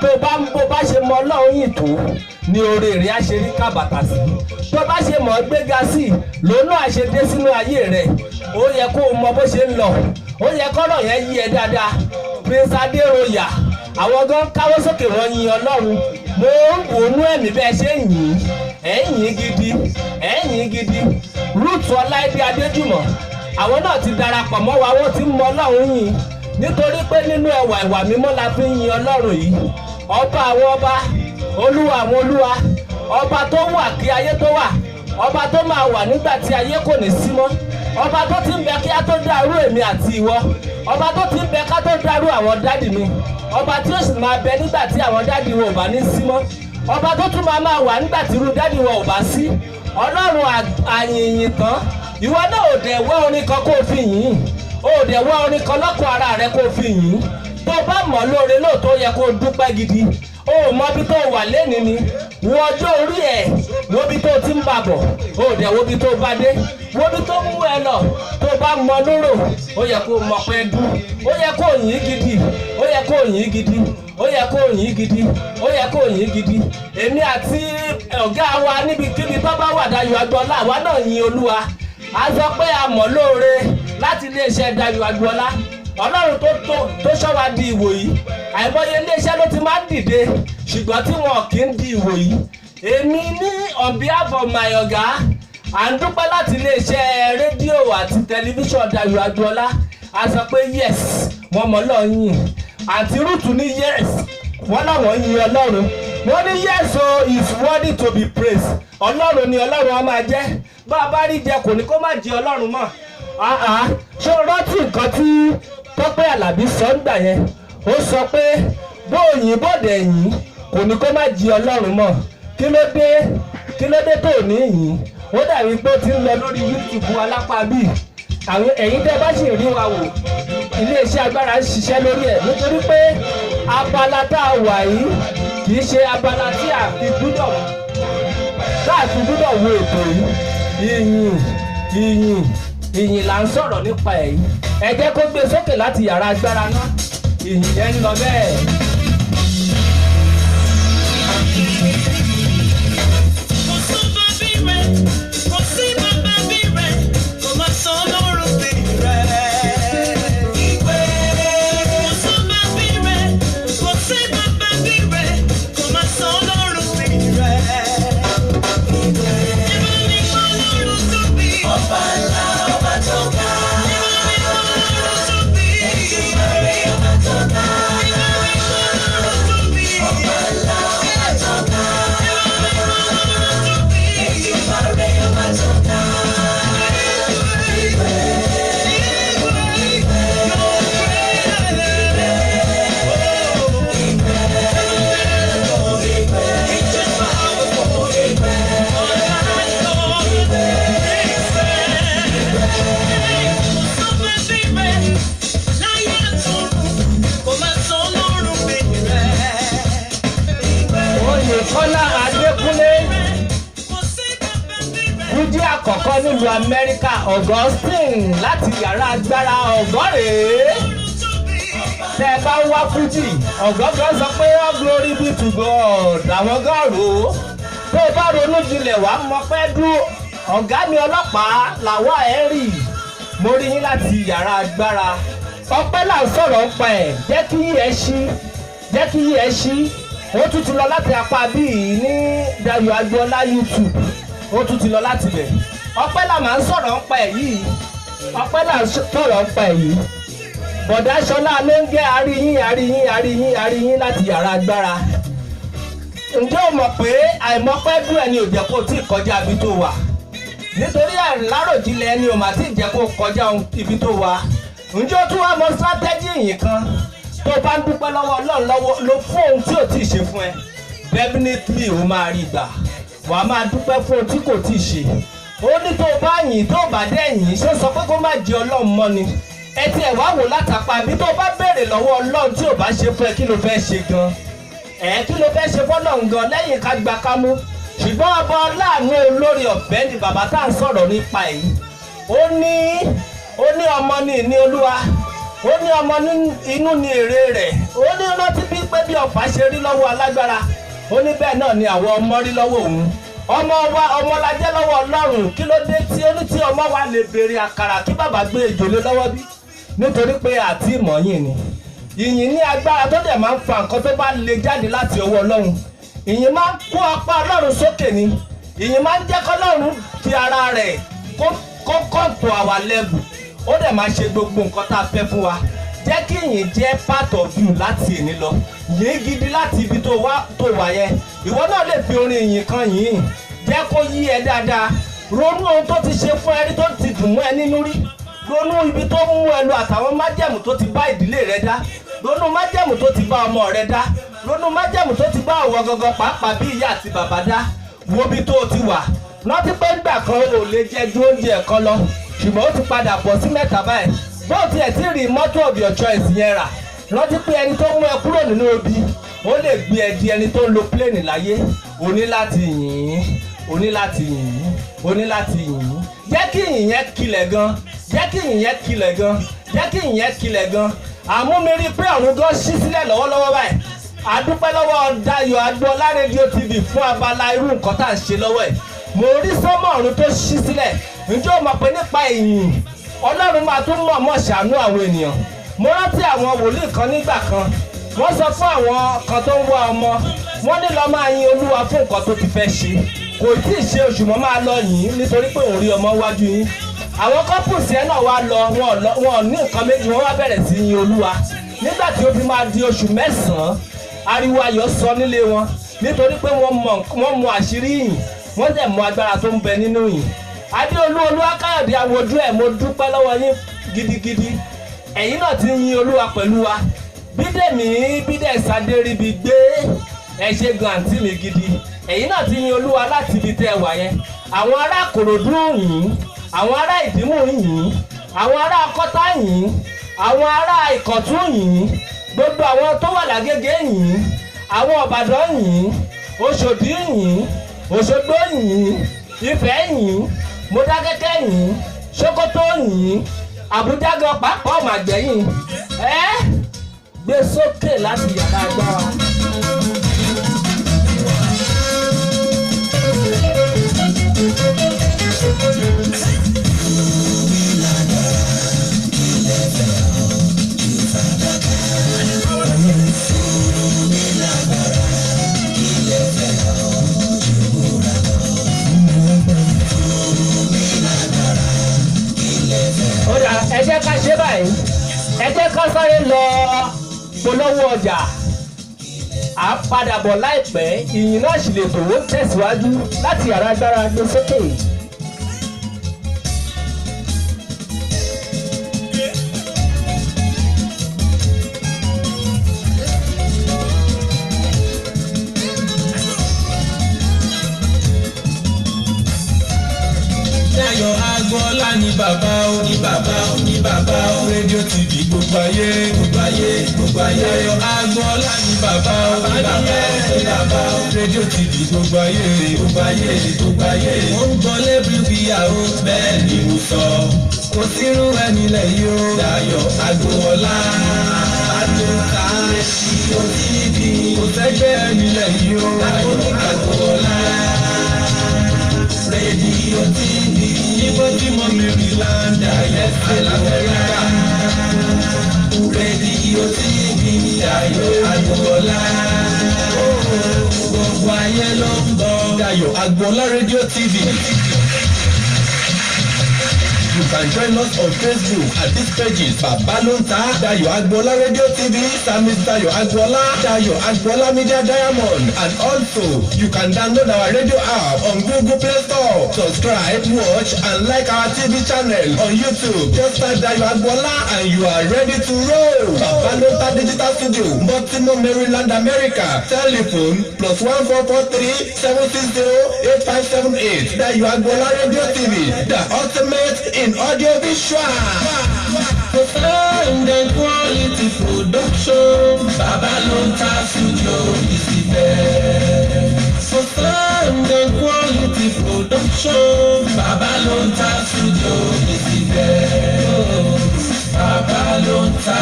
Tó bá ń bó bá ṣe mọ Ọlọ́run yìn tó ní oore rẹ̀ á ṣe rí kábàtà sí. Tó bá ṣe mọ̀ ọ́ gbéga sí lòun náà ṣe dé sínú ayé rẹ̀. Ó yẹ kó o mọ bó ṣe ń lọ, ó yẹ kọ́rọ̀ yẹn yí ẹ dáadáa. Prince Adéroyà, àwọn gan káwọ́ sókè, wọ́n yin Ọlọ́run. Mo ń wò nú ẹ̀mí bẹ́ẹ̀ ṣe ń yìn, ẹ̀ ń yìn gidi, ẹ̀ ń yìn gidi. Ruth Ọláìdé Adéjùmọ̀, àwọn náà ti darapọ̀ mọ́ wa, wọ́n ti ń mọ Ọlọ́run yìn, nítorí pé nínú ẹwà ìwà mímọ́ la fi ń yin Ọlọ́run yìí, ọba àwọn ọba, olúwa àwọn olúwa, ọba tó wà kí ayé tó wà, ọba tó máa wà nígbà tí ayé kò ní sí mọ́, ọba tó ti ń bẹ kí á tó dárú èmi àti ìwọ, ọba tó ti ń bẹ ká tó dárú àwọn daddy mi, ọba tí ó sì máa bẹ nígbà tí àwọn daddy wọn ò bá ní sí mọ́, ọba tó tún máa máa wà nígbà tí irú daddy wọn ò bá sí. Ọlọ́run àyìnyìn tán. Ìwọ náà ò dẹ̀ wá orin kan kó o fi yìn, ó dẹ̀ wá orin kan lọ́kàn ara rẹ kó o fi yìn. Tó bá mọ̀ lóore lóòótọ́, yẹ kó o dúpẹ́ gidi. Ó mọ ibi tó wà lẹ́ni ni. Wo ọjọ́ orí ẹ̀, wo ibi tó ti ń bà bọ̀, ó dẹ̀ wo ibi tó bá dé, wo ibi tó mú ẹ lọ. Tó bá mọ lóró, ó yẹ kó o mọ̀ pé dú, ó yẹ kó o yìn gidi, ó yẹ kó o yìn gidi, ó yẹ kó o yìn gidi, ó yẹ kó o yìn gidi. Èmi àti ọ̀gá wa, níbikíbi tó bá wà, Dayọ̀ Agboola, àwa náà yin Olúwa. A sọ pé a mọ̀ lóore láti iléeṣẹ́ Dayọ̀ Agboola. Ọlọ́run tó ṣọ́ wa di ìwò yìí. Àìmọye iléeṣẹ́ ló ti máa ń dìde, ṣùgbọ́n tí wọn kì í di ìwò yìí. Èmi ní, on behalf of my ọ̀gá, à ń dúpẹ́ láti iléeṣẹ́ rédíò àti tẹlifíṣàn Dayọ̀ Agboola. A sọ pé yes, wọ́n mọ̀ lọ́yìn. Àǹtí Rúùtù ní yes, wọ́n láwọn yin Ọlọ́run. Wọ́n ní yes o, is worthy to be praised. Ọlọ́run ni, Ọlọ́run á máa jẹ́. Bá a bá rí jẹ, kò ní kó má jẹ Ọlọ́run mọ́. Ṣé o rántí nǹkan tí Tọ́pẹ́ Àlàbí sọ ń gbà yẹn? Ó sọ pé bóòyìn bòdè yìn, kò ní kó má jí Ọlọ́run mọ́. Kí ló dé? Kí ló dé tó ní yìí? Ó dàbí pé ó ti ń lọ lórí YouTube alápá bíi àwọn. Ẹ̀yin tẹ́ bá sì rí wa wò, iléeṣẹ́ agbára ń ṣiṣẹ́ lórí ẹ̀, nítorí pé abala tá a wà yìí kì í ṣe abala tí a fi gbúdọ̀ tá a fi gbúdọ̀ wo ètò yìí. Ìyìn, ìyìn, ìyìn là ń sọ̀rọ̀ nípa ẹ̀ yìí. Ẹ jẹ́ kó gbé sókè láti yàrá agbára náà. Ìyìn yẹn ń lọ bẹ́ẹ̀. Kò sọ́ba bí rẹ̀, kò sí bàbá bí rẹ̀, kò má sọ Ọlọ́run bí rẹ̀. Kò sọ́ba bí rẹ̀, kò sí bàbá bí rẹ̀, kò má sọ Ọlọ́run bí rẹ̀. Ẹ bá mi gbọ́ Ọlọ́run tóbi. Ọba ńlá, ọba tó ga. Ẹ bá mi gbọ́ Ọlọ́run tóbi. Ètùmàrè, ọba tó ga. Ẹ bá mi gbọ́ Ọlọ́run tóbi. Ọba ńlá, ọba tó ga. Ẹ bá mi gbọ́ Ọlọ́run tóbi. Ètùmàrè, ọba tó ga. Oyèkọ́lá Adékúnlé, Kújí àkọ́kọ́ nílùú Amẹ́ríkà, Augustine láti yàrá agbára ọ̀gọ́rẹ̀ẹ́. Tẹ́ ẹ bá ń wá Fújì, ọ̀gọ́gọ́ sọ pé all glory be to God, àwọn gọ́ọ̀rù. Tó o bá ronú jinlẹ̀, wàá mọ pẹ́ dúró. Ọ̀gá mi ọlọ́pàá làwa ẹ̀ rì. Mo rí yín láti yàrá agbára. Ọpẹ́ là ń sọ̀rọ̀ ń pa ẹ̀. Jẹ́ kí yí ẹ ṣí. Jẹ́ kí yí ẹ ṣí. Ó tún ti lọ láti apá bíi ní Dayo Agboola YouTube. Ó tún ti lọ láti bẹ̀. Ọpẹ́ là máa ń sọ̀rọ̀ ń pa ẹ̀ yìí. Ọpẹ́ là ń sọ̀rọ̀ ń pa ẹ̀ yìí. Bọ̀dá Ṣọlá ló ń jẹ́ àríyìn, àríyìn, àríyìn, àríyìn láti yàrá agbára. Ǹjẹ́ o mọ̀ pé àìmọ̀pẹ́ dùn ẹni ò jẹ́ kó o tí ì kọjá ibi tó wà? Nítorí àìláròjinlẹ̀ ẹni ò mà tí ì jẹ́ kó o kọjá ibi tó wà. Ǹjẹ́ o tún wá mọ strategy yìí kan? Tó o bá ń dúpẹ́ lọ́wọ́ Ọlọ́run lọ́wọ́ ló fún ohun tí ò tí ì ṣe fún ẹ, definitely o máa rí gbà. Wàá máa dúpẹ́ fún ohun tí kò tí ì ṣe. Ó ní tó o bá yìn, tó o bá dẹ̀ yìn, ṣó sọ pé kó má jẹ Ọlọ́run mọ́ ni? Ẹ tiẹ̀ wá wò látàpá bí tó o bá béèrè lọ́wọ́ Ọlọ́run tí ò bá ṣe fún ẹ, kí ló fẹ́ ṣe gan? Ẹ kí ló fẹ́ ṣe fọ́lọ́run gan lẹ́yìn ká gba kámú? Ṣùgbọ́n ọba ọláàánú olórí ọ̀fẹ́ ni bàbá tá à ń sọ̀rọ̀ nípa èyí. Ó ní ọmọ ní ìní Olúwa. Ó ní ọmọ ní inú ní èrè rẹ̀. Ó ní rántí bí pé bí ọ̀fà ṣe rí lọ́wọ́ alágbára, ó ní bẹ́ẹ̀ náà ni àwọn ọmọ rí lọ́wọ́ òun. Ọmọ wa, ọmọ la jẹ́ lọ́wọ́ Ọlọ́run. Kí ló dé tí ó ní tí ọmọ wa lè béèrè àkàrà, kí bàbá gbé ejò lé lọ́wọ́ bí? Nítorí pé àti ìmọ̀yìn ni. Ìyìn ní agbára tó dẹ̀ máa ń fa nǹkan tó bá le jáde láti ọwọ́ Ọlọ́run. Ìyìn máa ń kó apá Ọlọ́run sókè ni. Ìyìn máa ń jẹ́ kọ́lọ́run fi ara rẹ̀ kó come to our level. Ó dẹ̀ máa ṣe gbogbo nǹkan tá a fẹ́ fún wa. Jẹ́ kí ìyìn jẹ́ part of you láti èní lọ. Yìn gidi láti ibi tó wá tó wà yẹn. Ìwọ náà lè fi orin ìyìn kan yìn. Jẹ́ kó yí ẹ dáadáa. Ronú ohun tó ti ṣe fún ẹ rí tó ti dùn mọ́ ẹ nínú rí. Ronú ibi tó mú ẹ lọ àtàwọn májẹ̀mú tó ti bá ìdílé rẹ dá. Ronú májẹ̀mú tó ti bá ọmọ rẹ dá. Ronú májẹ̀mú tó ti bá ọwọ́ gangan pàápàá bí ìyá àti bàbá dá. Wo ibi tó o ti wà. Rántí pé ńgbà kan ò lè jẹ ju oúnjẹ kan lọ, ṣùgbọ́n ó ti padà bọ̀ sí mẹ́ta báyìí. Bó o tiẹ̀ ti rí mọ́tò of your choice yẹn rà, rántí pé ẹni tó mú ẹ kúrò nínú ibi, ó lè gbé ẹ di ẹni tó ń lo plane láyé. O ní láti yìn ín, o ní láti yìn ín, o ní láti yìn ín. Jẹ́ kí ìyìn yẹn kilẹ̀ gan. Jẹ́ kí ìyìn yẹn kilẹ̀ gan. Jẹ́ kí ìyìn yẹn kilẹ̀ gan. Àmúmi rí pé ọ̀run gan ṣí sílẹ̀ lọ́wọ́lọ́wọ́ báyìí. Àdúpẹ́ lọ́wọ́ Dayọ̀ Agboola Radio TV fún abala irú nǹkan tá à ń ṣe lọ́wọ́ ẹ̀. Mo rí sánmọ̀ ọ̀run tó ṣí sílẹ̀. Ǹjẹ́ o mọ̀ pé nípa ìyìn, Ọlọ́run máa tún mọ̀ọ́mọ̀ ṣàánú àwọn ènìyàn? Mo rántí àwọn wòlíì kan nígbà kan. Wọ́n sọ fún àwọn kan tó ń wá ọmọ, wọ́n ní lọ máa yin Olúwa fún nǹkan tó ti fẹ́ ṣe. Kò tí ì ṣe oṣù mọ́, máa lọ yìn nítorí pé òun rí ọmọ wájú yín. Àwọn couples yẹn náà wá lọ, wọn ò ní nǹkan méjì, wọ́n wá bẹ̀rẹ̀ sí yin Olúwa. Nígbà tí ó fi máa di oṣù 9, ariwo ayọ̀ sọ nílé wọn, nítorí pé wọ́n mọ àṣírí ìyìn, wọ́n dẹ̀ mọ agbára tó ń bẹ nínú ìyìn. Adéolú Olúwakáyọ̀dé awojú ẹ̀, mo dúpẹ́ lọ́wọ́ yín gidigidi. Ẹ̀yin náà ti ń yin Olúwa pẹ̀lú wa. Bídèmí Bídẹ̀sádé ríbi gbé. Ẹ ṣe gan, àǹtí mi gidi. Ẹ̀yin náà ti yin Olúwa láti ibi tẹ́ ẹ wà yẹn. Àwọn ará Kòròdú yìn, àwọn ará Ìdímù yìn, àwọn ará Kọ́tà yìn, àwọn ará Ìkọ̀tún yìn, gbogbo àwọn tó wà lágége yìn, àwọn Ọ̀bàdàn yìn, Òṣòdì yìn, Òṣogbo yìn, Ifẹ̀ yìn, Mọdákẹ́kẹ́ yìn, Sókótó yìn, Àbújá gan pàápàá ọ̀màgbẹ́yìn. Ẹ gbé sókè láti yàrá agbára. Ó dà, ẹ jẹ́ ká ṣe báyìí. Ẹ jẹ́ ká sáré lọ polówó ọjà. À ń padà bọ̀ láìpẹ́. Ìyìn náà sì lè tòwó tẹ̀síwájú láti yàrá agbára. Gbé sókè. Dayọ̀ Agboola ní bàbá ó, ní bàbá ó, ní bàbá ó. Rédíò TV gbogbo ayé, gbogbo ayé, gbogbo ayé. Dayọ̀ Agboola ní bàbá ó, ní bàbá ó, ní bàbá ó. Rédíò TV gbogbo ayé, gbogbo ayé, gbogbo ayé. Ó ń gbọ́ lẹ́bíríbíà ó, bẹ́ẹ̀ ni mo sọ. Kò sírú ẹni lẹ̀ yìí ó. Dayọ̀ Agboola. Àtúntà rédíò TV. Kò sẹ́gbẹ́ ẹni lẹ̀ yìí ó. Dayọ̀ Agboola. Rédíò TV. Ní Baltimore, Maryland, ayẹsẹ̀ l'Amẹ́ríkà. Rédíò TV, Dayọ̀ Agboola. Gbogbo ayé ló ń gbọ́. Dayọ̀ Agboola Radio TV. You can join us on Facebook at these pages: Babalonta Dayo Agboola Radio TV, Samis Dayo Agboola, Dayo Agboola Media Diamond, and also you can download our radio app on Google Play Store. Subscribe, watch, and like our TV channel on YouTube. Just type Dayo Agboola and you are ready to roll. Babalonta Digital Studio, Baltimore, Maryland, America. Telephone +1 443 760 8578. Dayo Agboola Radio TV, the ultimate in audio visual. For sound and quality production, Babalonta Studio is the best. For sound and quality production, Babalonta Studio is the best. Babalonta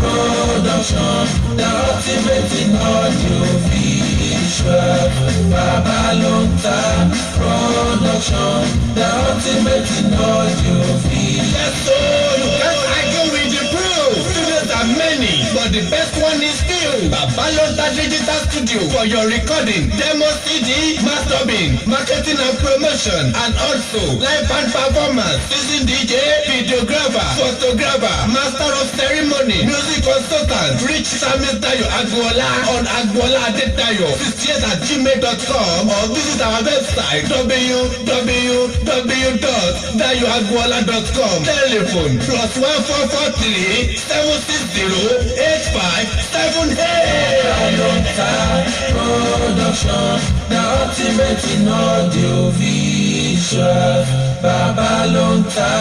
Production, the ultimate in audio visual. Babalonta Production, the ultimate in audio visual. Yes, so you can't argue with the proof. Studios are many, but the best one is still Babalonta Digital Studio for your recording, demo CD, mastering, marketing and promotion, and also live band performance, season DJ, videographer, photographer, master of ceremony, music consultant. Reach Samis Dayo Agboola on agboola adedayo68@gmail.com or visit our website www.dayoagboola.com. Telephone +1 443 760 8578. Babalonta Production, the ultimate in audio visual. Babalonta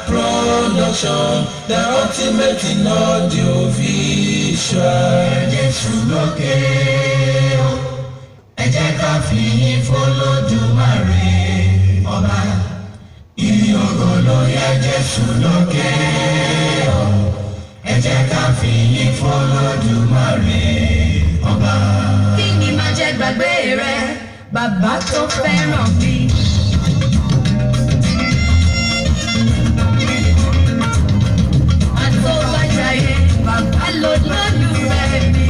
Production, the ultimate in audio visual. Jésù lókè o, ẹ jẹ́ ká fìyìn f'Olódùmarè ọba. Ìyìn ògo ló yẹ Jésù lókè o, ẹ jẹ́ ká fìyìn f'Olódùmarè ọba. Kí ni máa jẹ́ gbàgbé rẹ, bàbá tó fẹ́ràn mi? Àtọ́bàjáyé, bàbá ló lólùfẹ́ mi.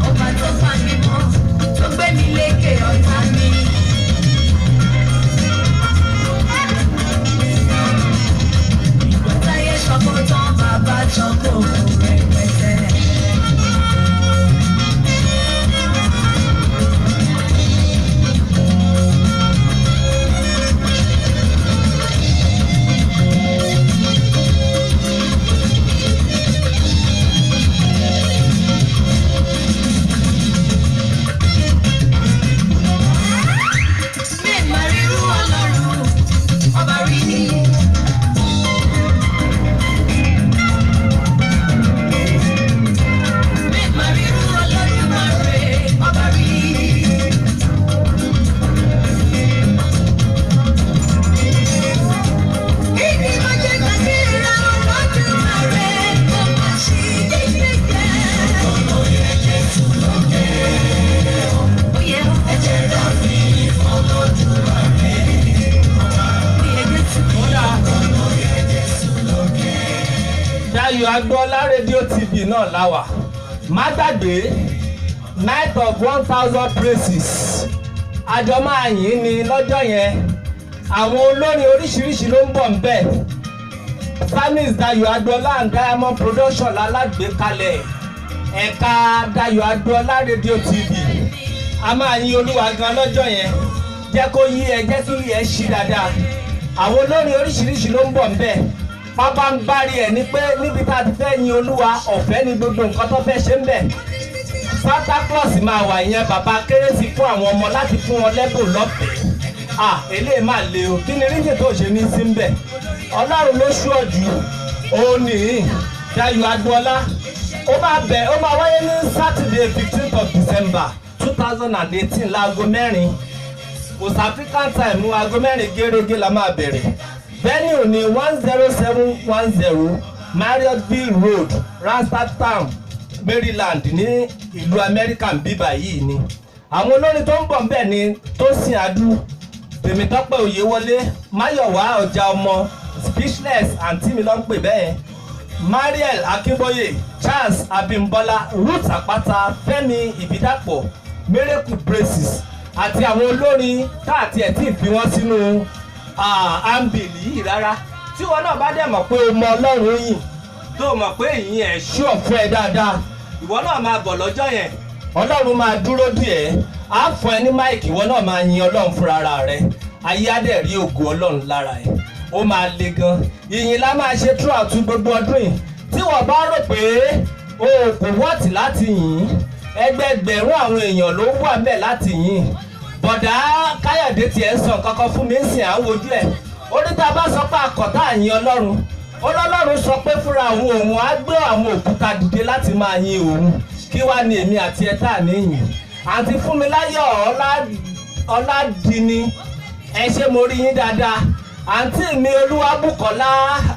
Ọba tó pa mí mọ́, tó gbé mi lékè ọ̀tá mi. Ìgbà táyé sọkó tán, bàbá sọkó rẹpẹtẹ. Dayọ̀ Agboola Radio TV náà láwà. Má gbàgbé, Night of 1,000 Praises, àjọ máa yìn ní lọ́jọ́ yẹn. Àwọn olórin oríṣiríṣi ló ń bọ̀ ń bẹ̀. Samis Dayọ̀ Agboola and Diamond Production lálágbèékalẹ̀ ẹ̀ka Dayọ̀ Agboola Radio TV. A máa yin Olúwa gan lọ́jọ́ yẹn. Jẹ́ kó yí ẹ, jẹ́ kí ẹ ṣí dáadáa. Àwọn olórin oríṣiríṣi ló ń bọ̀ ń bẹ̀. Pábánbárí ẹ̀ ni pé níbi tá a ti fẹ́ yin Olúwa, ọ̀fẹ́ ni gbogbo nǹkan tó fẹ́ ṣe ń bẹ̀. Santa Claus máa wà, ìyẹn bàbá kérésì, fún àwọn ọmọ láti fún wọn lẹ́bùn lọ́fẹ̀ẹ́. Ah, eléyìí máa le o. Kí ni reason tó ṣe ní sí ń bẹ̀? Ọlọ́run ló ṣú ọ̀jù. Òun nìyí, Dayọ̀ Agboola. Ó máa bẹ̀, ó máa wáyé ní Saturday, 15th of December 2018, láago 4 West African time. Aago 4 gẹ́gẹ́ la máa bẹ̀rẹ̀. Venue ní 10710 Marriotsville Road, Reisterstown, Maryland, ní ìlú Amẹ́ríkà ń bíbà yìí ni. Àwọn olórin tó ń bọ̀ ńbẹ̀ ni Tósìn Adú, Tèmítọ́pẹ́ Òyewọlé, Máyọ̀wá Ọjà Ọmọ, Speechless, àǹtí mi ló ń pè bẹ́ẹ̀, Mariel Akínbóyè, Charles Abímbọ́lá, Ruth Àpáta, Fẹ́mi Ìbídàpọ̀, Miracle Praises àti àwọn olórin káàtì ẹ̀ tí ì fi wọ́n sínú handbill yìí rárá. Tí wọn náà bá dẹ̀ mọ̀ pé o mọ Ọlọ́run yìn, tó o mọ̀ pé ìyìn ẹ̀ ṣú ọ̀ fún ẹ dáadáa, ìwọ náà máa bọ̀ lọ́jọ́ yẹn. Ọlọ́run máa dúró dì ẹ́. Á fún ẹ ní mic, ìwọ náà máa yin Ọlọ́run fúnra rẹ. Ayé á dẹ̀ rí ògo Ọlọ́run lára ẹ̀. Ó máa le gan. Ìyìn la máa ṣe throughout gbogbo ọdún yìí. Tí wọ́n bá rò pé o kò wọ́ọ̀tì láti yìn, ẹgbẹẹgbẹ̀rún àwọn èèyàn ló wà ńbẹ̀ láti yìn. Bọ̀dá Káyọ̀dé tiẹ̀ ń sọ kankan fún mi ń sìn àwọn ojú ẹ̀. Ó ní tá a bá sọ pé àkọ́tà àyìn Ọlọ́run, Ọlọ́run sọ pé fúnra àwọn òun á gbé àwọn òkúta dìde láti máa yin òun. Kí wá ní èmi àti ẹ tá à ní yìn? Àǹtí Fúnmiláyọ̀ Ọládìní, ẹ ṣé, mo rí yín dáadáa. Àǹtí mi Olúwabùkọ́lá,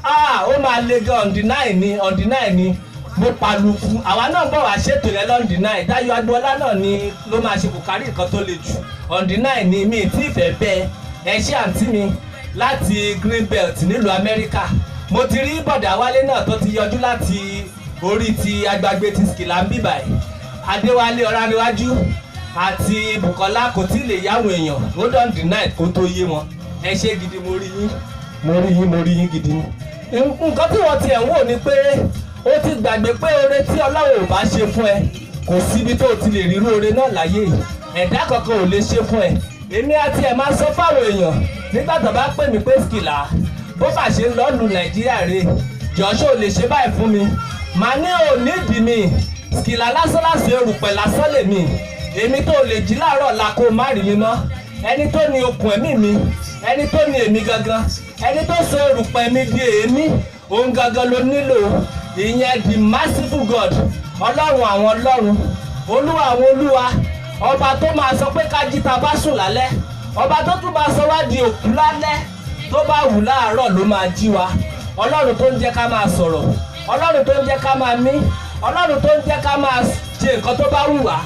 ah, ó máa le gan. On the 9 ni, on the 9 ni mo pàlùkù. Àwa náà bọ̀ wá ṣètò yẹn l'on the 9. Dáyọ̀ Agboola náà ni ló máa ṣe kò kárí nǹkan tó le jù. On the 9 ni mi tí ìfẹ́ bẹ́ẹ̀. Ẹ ṣé, àǹtí mi láti Greenbelt nílùú Amẹ́ríkà. Mo ti rí bọ̀dà Wálé náà tó ti yọjú láti orí ti agbágbé ti Skìlà ń bíbà ẹ̀. Adéwálé Ọ̀ránníwájú àti Bùkọ́lá kò tí ì lè yáwó èèyàn. Hold on the 9 kó tó yé wọn. Ẹ ṣé gidi, mo rí yín, mo rí yín, mo rí yín gidi. Nǹkan tí wọ́n tiẹ̀ ń wò ni pé ó ti gbàgbé pé oore tí Ọlọ́run ò bá ṣe fún ẹ, kò síbi tó o ti lè rírú oore náà láyé yìí. Ẹ̀dá kankan ò lè ṣe fún ẹ. Èmi àti ẹ̀ máa sọ fáwọn èèyàn nígbà tó bá pè mí pé, "Skìlà, bó bá ṣe ń lọ́ọ̀lù Nàìjíríà rè, jọ̀ọ́ṣọ́ ò lè ṣe báyìí fún mi?" Màá ní ò nídìí mi. Skìlà lásán lásán, erùpẹ̀ lásán lèmi. Èmi tó lè jí láàárọ̀ la kó má rí mi mọ́. Ẹni tó ní okùn ẹ̀mí mi, ẹni tó ní èmi gangan, ẹni tó sọ erùpẹ̀ mi di èémí, òun gangan ló nílò. Ìyẹn the merciful God, Ọlọ́run àwọn ọlọ́run, Olúwa àwọn olúwa, ọba tó máa sọ pé ká jí ta bá sùn lálẹ́, ọba tó tún máa sọ wá di òkú lálẹ́, tó bá wù láàárọ̀ ló máa jí wa, Ọlọ́run tó ń jẹ́ ká máa sọ̀rọ̀, Ọlọ́run tó ń jẹ́ ká máa mí, Ọlọ́run tó ń jẹ́ ká máa ṣe nǹkan tó bá wù wá,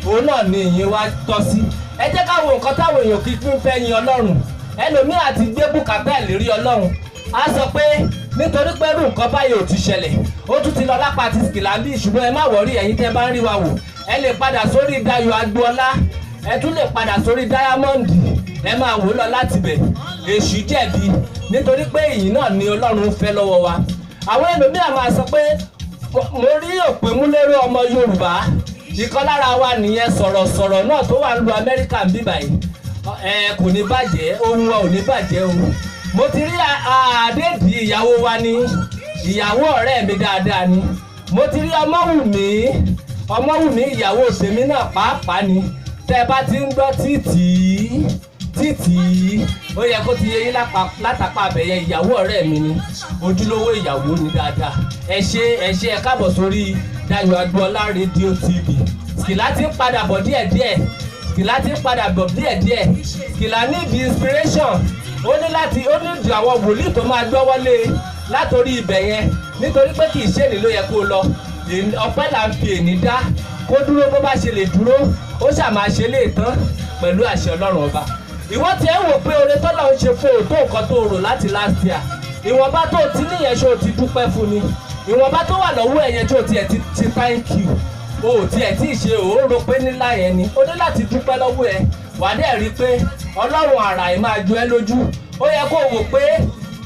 òun náà ni ìyìn wa tọ́ sí. Ẹ jẹ́ ká wo nǹkan táwọn èèyàn kì í fẹ́ yin Ọlọ́run. Ẹlòmíì àti gbé bùkátà ìlérí Ọlọ́run, á sọ pé nítorí pé irú nǹkan báyìí ò ti ṣẹlẹ̀, ó tún ti lọ lápá ti Skìlà bí. Ṣùgbọ́n ẹ má worry, ẹ̀yin tẹ́ bá ń rí wa wò, ẹ lè padà sórí Dayọ̀ Agboola, ẹ tún lè padà sórí Diamond, ẹ máa wò lọ láti bẹ̀. Èṣù jẹ̀bi, nítorí pé ìyìn náà ni Ọlọ́run fẹ́ lọ́wọ́ wa. Àwọn ẹlòmíà máa sọ pé mo rí òpèmúlérò ọmọ Yorùbá ìkan lára wa nìyẹn, sọ̀rọ̀sọ̀rọ̀ náà tó wà ń lu Amẹ́ríkà ń bí báyìí. Ẹ kò ní bàjẹ́, ohun wa ò ní bàjẹ́ o. Mo ti rí Àdédì, ìyàwó wa ni, ìyàwó ọ̀rẹ́ mi dáadáa ni. Mo ti rí Ọmọwùmí, Ọmọwùmí, ìyàwó tèmi náà pàápàá ni. Tẹ́ ẹ bá ti ń gbọ́ títì títì, ó yẹ kó ti yé yín látàpá abẹ́yẹ. Ìyàwó ọ̀rẹ́ mi ni, ojúlówó ìyàwó ni dáadáa. Ẹ ṣé, ẹ ṣé, ẹ káàbọ̀ sórí Dayọ̀ Agboola Radio TV. Skìlà ti ń padà bọ̀ díẹ̀díẹ̀. Skìlà ti ń padà bọ̀ díẹ̀díẹ̀. Skìlà need inspiration. Ó ní láti ó ní ìdí àwọn wòlíì tó máa gbọ́wọ́lé látòrí ibẹ̀ yẹn, nítorí pé kì í ṣe èní ló yẹ kó lọ. Ọpẹ́ là ń fi èní dá. Kó dúró bó bá ṣe lè dúró, ó ṣàmà ṣe lè tán pẹ̀lú àṣẹ Ọlọ́run Ọba. Ìwọ tí ẹ wò pé oore tọ́lọ̀ ń ṣe fún òótọ́ nǹkan tó rò láti last year, ìwọ̀nba tó ti níyẹn, ṣó o ti dúpẹ́ fún ni? Ìwọ̀nba tó wà lọ́wọ́ ẹ̀ yẹn tó tiẹ̀ ti ti thank you, o ò tiẹ̀ tí ì ṣe òórò pé nílá yẹn ni o ní láti dúpẹ́ lọ́wọ́ ẹ̀. Wà á dẹ̀ rí i pé Ọlọ́run àrà ẹ̀ máa jọ ẹ́ lójú. Ó yẹ kó o wò pé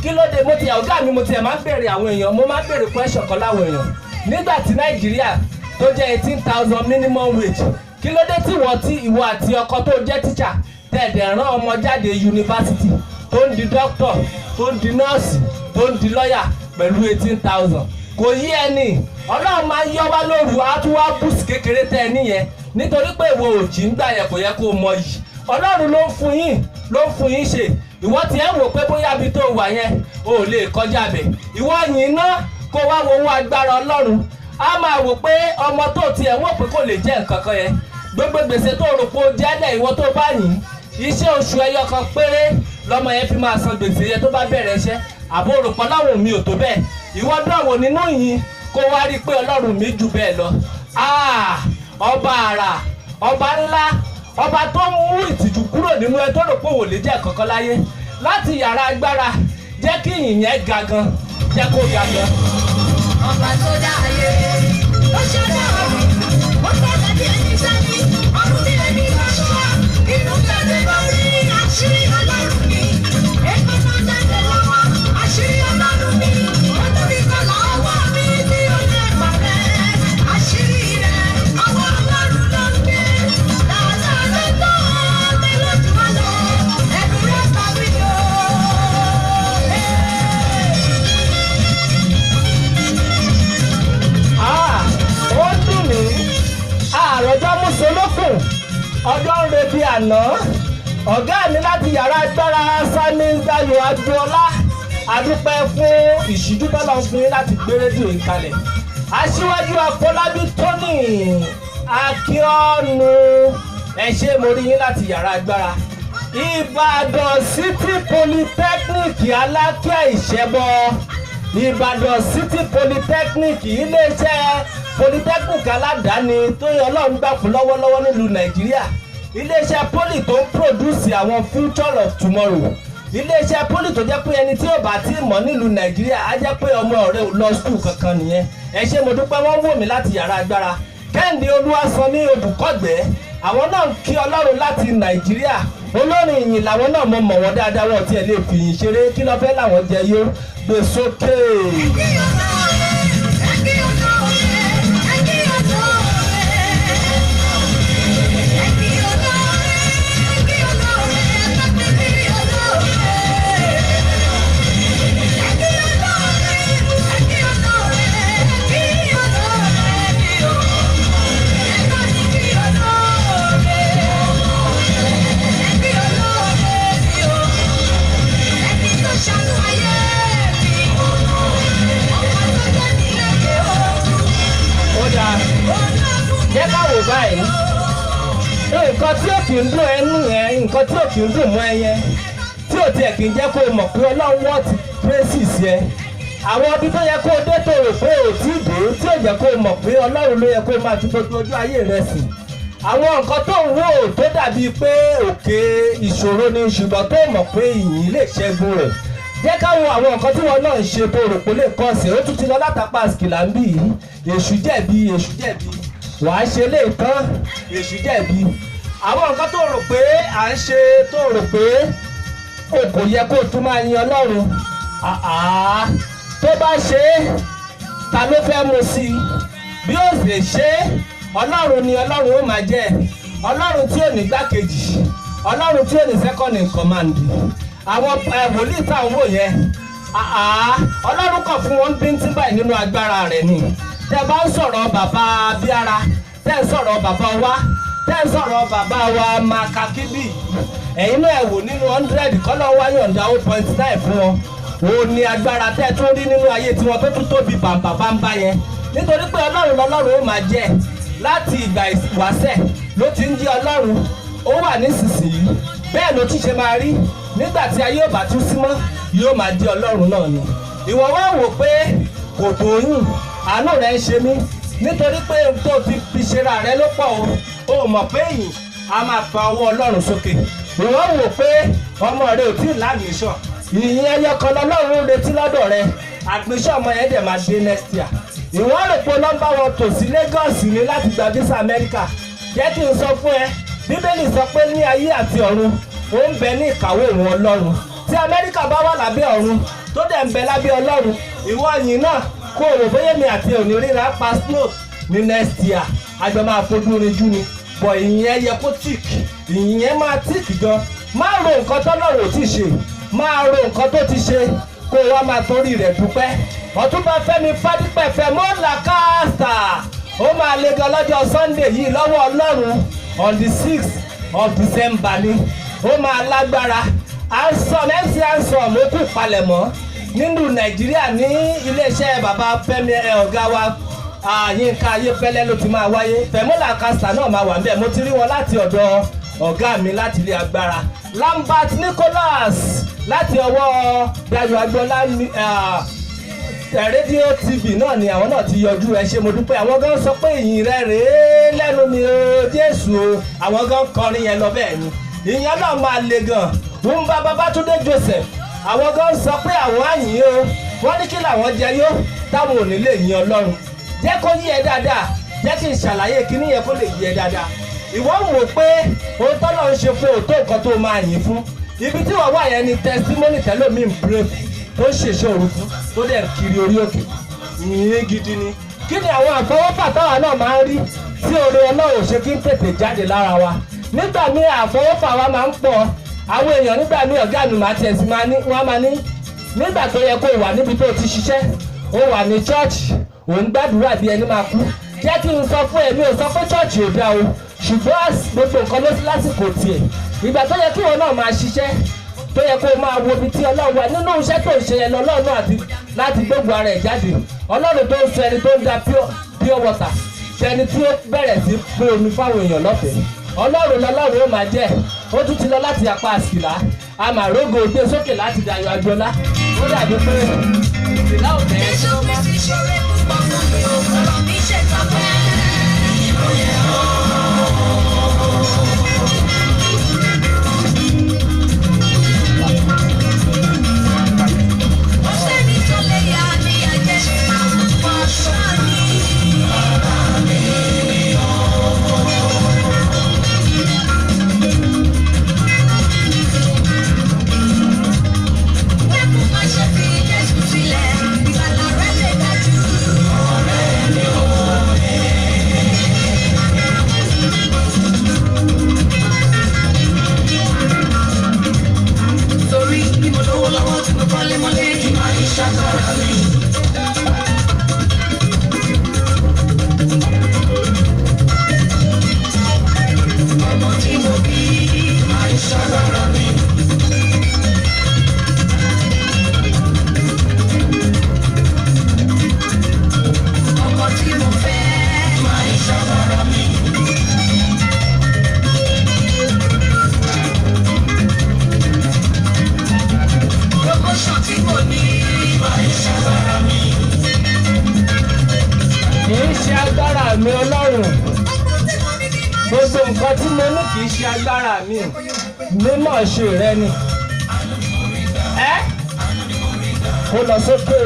kí ló dé. Mo ti ọ̀gá mi, mo tiẹ̀ máa ń béèrè àwọn èèyàn, mo máa ń béèrè question kan láwọn èèyàn. Nígbà tí Nàìjíríà tó jẹ́ 18,000 minimum wage, kí ló dé tí wọ́n tí ìwọ àti ọkọ tó jẹ́ teacher tẹ̀dẹ̀ rán ọmọ jáde yunifásitì, tó ń di doctor, tó ń di nọ́ọ̀sì, tó ń di lọ́yà pẹ̀lú 18,000? Kò yí ẹni. Ọlọ́run máa ń yọ wá lóru, á tún wá boost kékeré tẹ́ ẹ níyẹn, nítorí pé ìwọ òjì ń gbà yẹn, kò yẹ kó o mọ yìí. Ọlọ́run ló ń fún yín, ló ń fún yín ṣe. Ìwọ tí ẹ ń wò pé bóyá ibi tó wà yẹn o ò lè kọjá bẹ̀, ìwọ yìí ná kó wá wo owó agbára Ọlọ́run. Á máa wò pé ọmọ tó tiẹ̀ wò pé kò lè jẹ́ nǹkan kan yẹn, gbogbo gbèsè tó rò pé ó jẹ́lẹ̀, ìwọ tó bá yìn, iṣẹ́ oṣù ẹyọ kan péré lọ́mọ yẹn fi máa san gbèsè yẹn tó bá bẹ̀rẹ̀ iṣẹ́. Àbó rò pé Ọlọ́run mi ò tó bẹ́ẹ̀? Ìwọ dọ̀wọ̀ nínú yìí kó wá rí i pé Ọlọ́run mi jù bẹ́ẹ̀ lọ. Ah, ọba àrà, ọba ńlá, ọba tó ń mú ìtìjú kúrò nínú ẹ tó rò pé òun ò lè jẹ́ kankan láyé. Láti yàrá agbára, jẹ́ kí ìyìn yẹn ga gan, jẹ́ kó ga gan. Ọba tó dá ayé, ó ṣẹ̀dá ọ̀run, ó tẹ̀lé bí ẹni sẹ́ni, ọ̀run bí ẹni aṣọ, inú tẹ̀lé lórí. Àṣírí Ọlọ́run ni, ètò náà tẹ̀lé lọ́wọ́, àṣírí Ọlọ́run ni, ọdún kọlà ọwọ́ mi tí ó lè parẹ́, àṣírí rẹ̀, ọwọ́ Ọlọ́run ló ń gbé, dáadáa ló tó, tẹ́lẹ̀ jù wá lọ, ẹ̀rù rẹ̀ pa mí o. Ah, ó dùn mí, àròjọ mùsùlùkùn, ọjọ́ ń rebi àná. Ọ̀gá mi láti yàrá agbára, Sani Dayo Agboola, adúpẹ́ fún ìṣíjú tọ́lọ̀ ń fún yín láti gbé rédíò yìí kalẹ̀. Aṣíwájú Afọlábí Tony Akíọ́nù, ẹ ṣé, mo rí yín láti yàrá agbára. Ìbàdàn City Polytechnic, Alákíá Ìṣẹ́bọ, Ìbàdàn City Polytechnic, iléeṣẹ́ polytechnic aládàáni tó yẹ Ọlọ́run gbà fún lọ́wọ́lọ́wọ́ nílùú Nàìjíríà, iléeṣẹ́ poly tó ń produce àwọn future of tomorrow, iléeṣẹ́ poly tó jẹ́ pé ẹni tí ò bá tí mọ̀ nílùú Nàìjíríà, á jẹ́ pé ọmọ rẹ̀ ò lọ school kankan nìyẹn. Ẹ ṣé, mo dúpẹ́. Wọ́n wò mí láti yàrá agbára. Kẹ́hìndé Olúwasanmi Olùkọ́gbẹ́, àwọn náà ń kí Ọlọ́run láti Nàìjíríà. Olórin ìyìn làwọn náà, mo mọ̀ wọ́n dáadáa. Wọn tiẹ̀ lè fi ìyìn ṣeré. Kí ló fẹ́ làwọn jẹ yó gbé sókè. Kí olóore, kí olóore, kí olóore. Kí olóore, kí olóore, kí olóore. Kí olóore, kí olóore, kí olóore, kí olóore. Kí olóore, kí olóore. Ẹni tó ṣàánú ayé mi. Ọba tó jẹ́ mi lókè òkun. Ó dáa, jẹ́ ká wò báyìí. Nǹkan tí ò kì í dùn ẹnu yẹn, nǹkan tí ò kì í dùn mọ́ ẹ yẹn, tí ò tiẹ̀ kì í jẹ́ kó o mọ̀ pé Ọlọ́run worth praises yẹn, àwọn ibi tó yẹ kó o dé tó rò pé ò tí ì dé, tí ò jẹ́ kó o mọ̀ pé Ọlọ́run ló yẹ kó o máa fi gbogbo ojú ayé rẹ sìn, àwọn nǹkan tó ń wò tó dàbí pé òkè ìṣòro ni, ṣùgbọ́n tó mọ̀ pé ìyìn lè ṣẹ́gun rẹ̀, jẹ́ ká wo àwọn nǹkan tí wọn náà ń ṣe tó rò pé lè kọ́ sí. Ó tún ti lọ látàpá skìlà ń bì yìí. Èṣù jẹ̀bi, èṣù jẹ̀bi. Wàá ṣe lè tán, èṣù jẹ̀bi. Àwọn nǹkan tó rò pé à ń ṣe, tó rò pé o kò yẹ kó o tún máa yin Ọlọ́run, àá tó bá ṣe é, ta ló fẹ́ mú sí i? Bí ó sì ṣe é, Ọlọ́run ni Ọlọ́run ó máa jẹ́. Ọlọ́run tí ò ní gbákejì, Ọlọ́run tí ò ní second in command. Àwọn wòlíì táwọn wò yẹn, àá Ọlọ́run kàn fún wọn bíntín báyìí nínú agbára rẹ̀ ni. Tẹ́ bá ń sọ̀rọ̀ bàbá Bíára, tẹ́ ń sọ̀rọ̀ bàbá wa, tẹ́ ń sọ̀rọ̀ bàbá wa Makakibi, ẹ̀yin náà wò nínú 100, kọ́lọ́ wá yọ̀ǹda 0.9 fún wọn. Ó ní agbára tẹ́ tún rí nínú ayé tiwọn tó tún tóbi bàǹbà yẹn, nítorí pé Ọlọ́run lọ́lọ́run ó máa jẹ́. Láti ìgbà ìwáṣẹ̀ ló ti ń jẹ́ Ọlọ́run, ó wà nísinsìnyí, bẹ́ẹ̀ ló tún ṣe máa rí nígbà tí ayé ò bá tún sí mọ́, yóò máa jẹ́ Ọlọ́run náà ni. Ìwọ wá wò pé kò tó yùn, àánú rẹ̀ ń ṣe mí, nítorí pé tó ti fi ṣera rẹ ló pọ̀ o. Ò mọ̀ pé yìí a máa fa ọwọ́ Ọlọ́run sókè. Ìwọ wò pé ọmọ rẹ ò tí ì ládùúṣọ, ìyìn ẹyọ kan lọ́lọ́run ń retí lọ́dọ̀ rẹ. Admission ọmọ yẹn dẹ̀ máa dé next year. Ìwọ́n rò pé nọ́mbà wọn tò sí Lagos ní láti gba visa Amẹ́ríkà. Jẹ́ kí n sọ fún ẹ, Bíbélì sọ pé ní ayé àti ọ̀run, ó ń bẹ ní ìkàwé òun Ọlọ́run. Tí Amẹ́ríkà bá wà lábẹ́ ọ̀run, tó dẹ̀ ń bẹ lábẹ́ Ọlọ́run, ìwọ yìí náà kó o rò bóyá èmi àti òní ríra pa snow ní next year. Àjọ máa fojú rinjú ni. Bọ̀ ìyẹn yẹ kó tick, ìyẹn máa tick gan. Má ro nǹkan tọ́lọ́run ò tí ì ṣe, máa ro nǹkan tó ti ṣe, kó o wá máa torí rẹ̀ dúpẹ́. Ọ̀túnba Fẹ́mi Fádípẹ̀ Fẹ́mọ́là Káàsà, ó máa le gan lọ́jọ́ Sunday yìí lọ́wọ́ Ọlọ́run, on the 6th of December ni ó máa lágbára. Ansom MC Ansom, ó kù palẹ̀mọ́ nínú Nàìjíríà ní iléeṣẹ́ bàbá Fẹ́mi ẹ, ọ̀gá wa Yínká Ayéfẹ́lẹ́ ló ti máa wáyé. Fẹ́mọ́là Káàsà náà máa wà níbẹ̀. Mo ti rí wọn láti ọ̀dọ̀ ọ̀gá mi láti ilé agbára, Lambert Nicholas, láti ọwọ́ Dayọ̀ Agboola rédíò TV náà ni àwọn náà ti yọjú. Ẹ ṣé, mo dúpẹ́. Àwọn gan sọ pé ìyìn rẹ rèé lẹ́nu mi o, Jésù o. Àwọn gan kọrin yẹn lọ bẹ́ẹ̀ ni. Ìyẹn náà máa le gan. Wúńbà Babátúndé Joseph, àwọn gan sọ pé àwọn àyìn o. Wọ́n ní kí làwọn jẹ yó táwọn ò ní lè yin Ọlọ́run. Jẹ́ kó yí ẹ dáadáa, jẹ́ kí n ṣàlàyé kíní yẹn kó lè yí ẹ dáadáa. Ìwọ ń wò pé ohun tọ́lọ́ ń ṣe fún òótọ́ nǹkan tó máa yìn fún ibi tí wọ́n wà yẹn ni testimony tẹ́lómi ń brave tó ń ṣèṣe òru fún, tó dẹ̀ kiri orí òkè yìnyín gidi ni. Kí ni àwọn àfọwọ́fà táwa náà máa ń rí tí oore Ọlọ́run ṣe kí n tètè jáde lára wa? Nígbà míì, àfọwọ́fà wa máa ń pọ̀. Àwọn èèyàn nígbà míì, ọ̀gá mi máa tiẹ̀ sí máa ní, wọ́n á máa ní nígbà tó yẹ kó wà níbi tó ti ṣiṣẹ́, ó wà ní chọ́ọ̀chì, ò ń gbàdúrà bí ẹni máa kú. Jẹ́ kí n sọ fún ẹ, mi ò sọ pé chọ́ọ̀chì ò dáa o, ṣùgbọ́n gbogbo nǹkan ló sí lásìkò tiẹ̀. Ìgbà tó yẹ kí wọn náà máa ṣiṣẹ́, tó yẹ kó máa wo ibi tí Ọlọ́run wà nínú iṣẹ́ tó ń ṣe yẹn lọ, Ọlọ́run náà àti láti gbógun ara ẹ̀ jáde. Ọlọ́run tó ń sọ ẹni tó ń da pure water ṣẹni tí ó bẹ̀rẹ̀ sí pé omi fáwọn èèyàn lọ́fẹ̀ẹ́, Ọlọ́run lọ́lọ́run ó máa jẹ́. Ó tún ti lọ láti apá àsìlá, a máa rógo gbé sókè láti Dayọ̀ Agboola. Ó dàbí pé ìlà òtẹ́. Jésù Kristi ṣoore púpọ̀ fún mi o, ọ̀rọ̀ mi ṣe tọpẹ́. Kò sẹ́ni tó lè yà ní ẹ̀jẹ̀, ọ̀ṣọ́ ni. Dákun, má ṣe fi Jésù sílẹ̀, ìgbàlà rẹ̀ lè dájú. Torí bí mo lówó lọ́wọ́ tí mo kọ́lé mọ́lé, kí máa ń ṣàgbára mi. Ọmọ tí mo bí máa ń ṣàgbára mi. Ọkọ tí mo fẹ́ máa ń ṣàgbára mi. Promotion tí mo ní máa ń ṣàgbára mi. Kì í ṣe agbára mi, Ọlọ́run. Gbogbo nǹkan tí mo ní kì í ṣe agbára mi, mímọ̀ ṣe rẹ ni. Ẹ kó lọ sókè.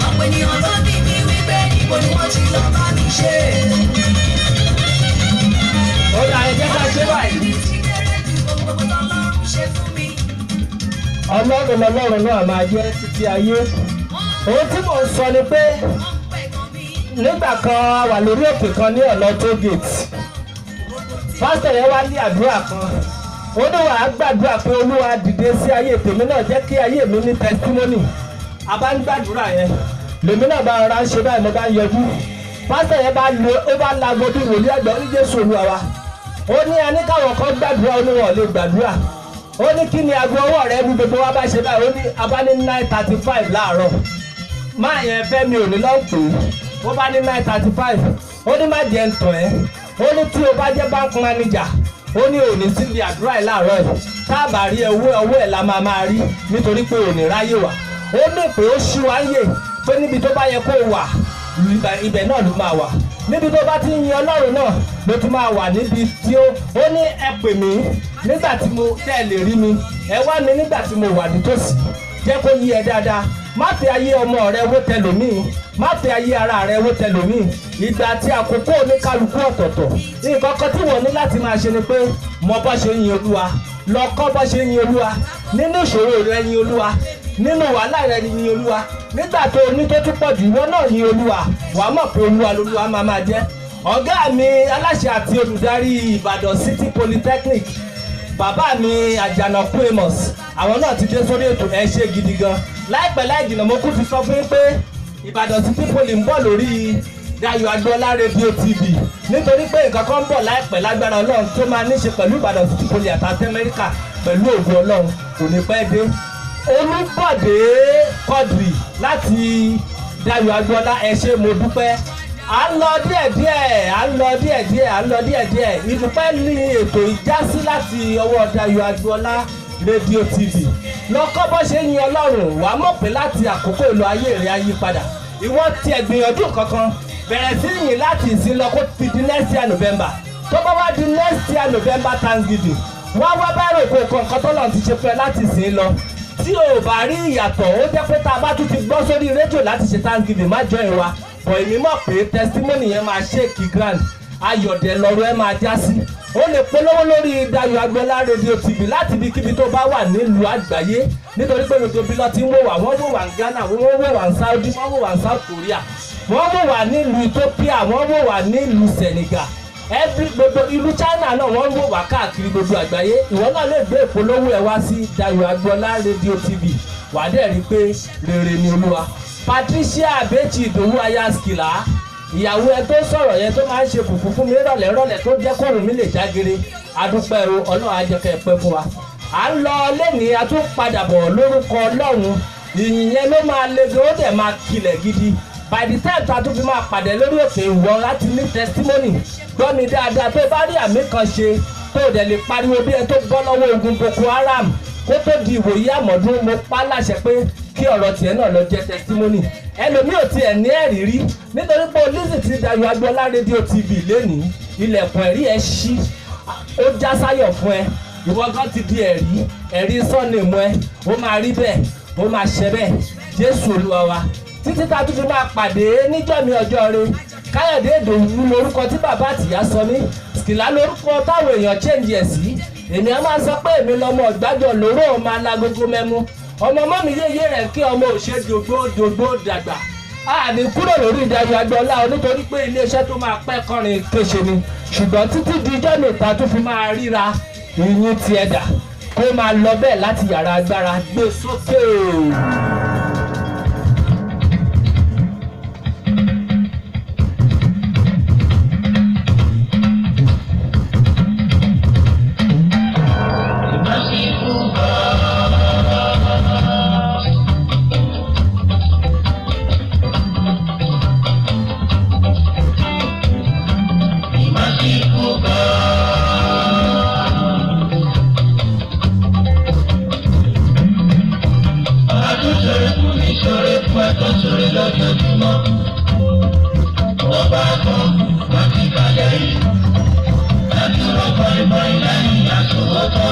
Ọ̀pọ̀ ènìyàn ló bí mi wípé níbo ni wọ́n ti lọ bá mi ṣe. Ó dà, ẹ jẹ́ ká ṣe báyìí. Mi ti kéré ju ohun gbogbo tọ́lọ́run ṣe fún mi. Ọlọ́run lọ́lọ́run náà máa jẹ́ títí ayé. Ohun tí mò ń sọ ni pé Wọ́n ń pẹ̀gàn mi. nígbà kan, a wà lórí òkè kan ní ọ̀nà toll gate. Pásítọ̀ yẹn wá ní àdúrà kan. Ó ní wàá gbàdúrà pé Olúwa dìde sí ayé tèmi náà, jẹ́ kí ayé mi ní testimony. A bá ń gbàdúrà yẹn, lèmi náà bá rọra ń ṣe báyìí, mo bá ń yọjú. Pásítọ̀ yẹn bá lo, ó bá lago bí wòlíì àgbà. Ó ní Jésù Olúwa wa. Ó ní a ní káwọn kan gbàdúrà, ó ní wọn ò lè gbàdúrà. Ó ní kí ni aago ọwọ́ rẹ bí gbogbo wa bá ṣe báyìí? Ó ní a bá ní 9:35 láàárọ̀. Máa yẹn fẹ́ mi ò ní lọ́ọ̀ pé ó bá ní 9:35. Ó ní má jẹ́ ń tàn ẹ́. Ó ní tí o bá jẹ́ bank manager, ó ní òní síbi àdúrà ẹ̀ láàárọ̀ ẹ̀, tá a bá rí ẹ, owó ọwọ́ ẹ̀ la máa máa rí, nítorí pé òní ráyè wà. Ó ní pé ó ṣí wa ń yè pé níbi tó bá yẹ kó wà, ibẹ̀ náà ló máa wà. Níbi tó bá ti ń yin Ọlọ́run náà ló tún máa wà níbi tí ó ní ẹ pè mí nígbà tí mo tẹ́ lè rí mi, ẹ wá mi nígbà tí mo wà nítòsí. Jẹ́ kó yí ẹ dáadáa. Má fi ayé ọmọ rẹ wó tẹlòmíì, má fi ayé ara rẹ wó tẹlòmíì. Ìgbà àti àkókò oníkálukú ọ̀tọ̀ọ̀tọ̀. Nǹkan kan tí wọ́n ní láti máa ṣe ni pé mọ bó ṣe ń yin Olúwa, lọ kọ́ bó ṣe ń yin Olúwa. Nínú ìṣòro rẹ yin Olúwa, nínú wàhálà rẹ yin Olúwa. Nígbà tó o ní tó tún pọ̀ jù, ìwọ náà yin Olúwa, wàá mọ̀ pé Olúwa lolúwa máa máa jẹ́. Ọ̀gá mi aláṣẹ àti olùdarí Ìbàdàn City Polytechnic, bàbá mi Àjànàkú Amos, àwọn náà ti dé sórí ètò. Ẹ ṣé gidi gan. Láìpẹ́ láì jìnnà, mo kú ti sọ fún yín pé Ìbàdàn City Poly ń bọ̀ lórí Dayọ̀ Agboola Radio TV, nítorí pé nǹkan kan ń bọ̀ láìpẹ́ lágbára Ọlọ́run tó máa ní ṣe pẹ̀lú Ìbàdàn City Poly àti Amẹ́ríkà pẹ̀lú ògùn Ọlọ́run, kò ní pẹ́ dé. Olúbọ̀dé Quadri láti Dayọ̀ Agboola, ẹ ṣé, mo dúpẹ́. À ń lọ díẹ̀díẹ̀, à ń lọ díẹ̀díẹ̀, à ń lọ díẹ̀díẹ̀. Ìdúpẹ́ ní ètò ìjásí láti ọwọ́ Dayọ̀ Agboola Radio TV. Lọ́kọ́ bó ṣe ń yin Ọlọ́run, wàá mọ̀ pé láti àkókò ìlú ayé rẹ̀ á yí padà. Ìwọ tiẹ̀ gbìyànjú kankan, bẹ̀rẹ̀ sí yìn láti ìsìn lọ kó fi di next year November. Tó bá wá di next year November Thanksgiving, wá wá bá rò kó nǹkan tọ́lọ́run ti ṣe fún ẹ láti ìsìn lọ. Tí o bá rí ìyàtọ̀, ó jẹ́ pé tá a bá tún ti gbọ́ sórí rédíò láti ṣe Thanksgiving, má join wa. Bọ̀ èmi mọ̀ pé testimony yẹn máa shake ground, ayọ̀dẹ̀ lọ́rọ̀ ẹ máa já sí. Ó lè polówó lórí Dayọ̀ Agboola Radio TV láti ibikíbi tó bá wà nílùú àgbáyé, nítorí pé gbogbo ibi lọ ti ń wò wá. Wọ́n wò wá ní Ghana, wọ́n wò wá ní Saudi, wọ́n wò wá ní South Korea, wọ́n wò wá nílùú Ethiopia, wọ́n wò wá nílùú Senegal, every gbogbo ìlú China náà, wọ́n wò wá káàkiri gbogbo àgbáyé. Ìwọ náà lè gbé ìpolówó ẹ wá sí Dayọ̀ Agboola Radio TV, wàá dẹ̀ rí i pé rere ni Olúwa. Patricia Abechi Ìdòwú Ayaskila, ìyàwó ẹ tó sọ̀rọ̀ yẹn tó máa ń ṣe fùfú fún mi rọ̀lẹ́ rọ̀lẹ́ tó jẹ́ kóòrùn mi lè jágere, adúpẹ́ o. Ọlọ́run á jẹ́ kẹ́ ẹ pẹ́ fún wa. À ń lọ lẹ́nìí, a tún padà bọ̀ lórúkọ Ọlọ́run. Ìyìn yẹn ló máa le gan, ó dẹ̀ máa kilẹ̀ gidi. By the time tá a tún fi máa pàdé lórí òkè, ìwọ láti ní testimony. Gbọ́ mi dáadáa, tó bá rí àmì kan ṣe, tó dẹ̀ lè pariwo bí ẹ tó bọ́ lọ́wọ́ ogun Boko Haram kó tó di ìwòye àmọ̀dún, mo pa á láṣẹ pé kí ọ̀rọ̀ tiẹ̀ náà lọ jẹ́ testimony. Ẹlòmíì ò tiẹ̀ ní ẹ̀rí rí, nítorí pé Lizzy ti Dayọ̀ Agboola Radio TV lénìí, ilẹ̀kùn ẹ̀rí ẹ̀ ṣí, ó já sáyọ̀ fún ẹ. Ìwọ gan ti di ẹ̀rí, ẹ̀rí sọ́ọ̀nì mú ẹ. Ó máa rí bẹ́ẹ̀, ó máa ṣẹ bẹ́ẹ̀, Jésù Olúwa wa. Títí tá a tún fi máa pàdé níjọ́ mi ọjọ́ re, Káyọ̀dé Ìdòwú lórúkọ tí bàbá àtìyá sọ mí, Skìlá lórúkọ táwọn èèyàn change ẹ̀ sí. Èmi á máa sọ pé èmi lọmọ ọ̀gbájọ lóró, ọmọ alágogo mẹ́mú, ọmọ ọmọ mi yéye rẹ̀ kí ọmọ òṣè dògbò dògbò dàgbà. A ní kúrò lórí Dayọ̀ Agboola o, nítorí pé iléeṣẹ́ tó máa pẹ́ kọrin kéṣe ni. Ṣùgbọ́n títí di ijọ́ nìta tó fi máa ríra, ìyìn tiẹ̀ dà kó máa lọ bẹ́ẹ̀ láti yàrá agbára gbé sókè. Merciful God. Merciful God. Ọba tó ṣoore fún mi, ṣoore fún ẹ, tó ṣoore lójoojúmọ́. Ọba kan wọ́n ti kà lẹ́yìn. Ẹ̀dúró bọ̀ìbọ̀ì lẹ́yìn àṣòwòtọ́.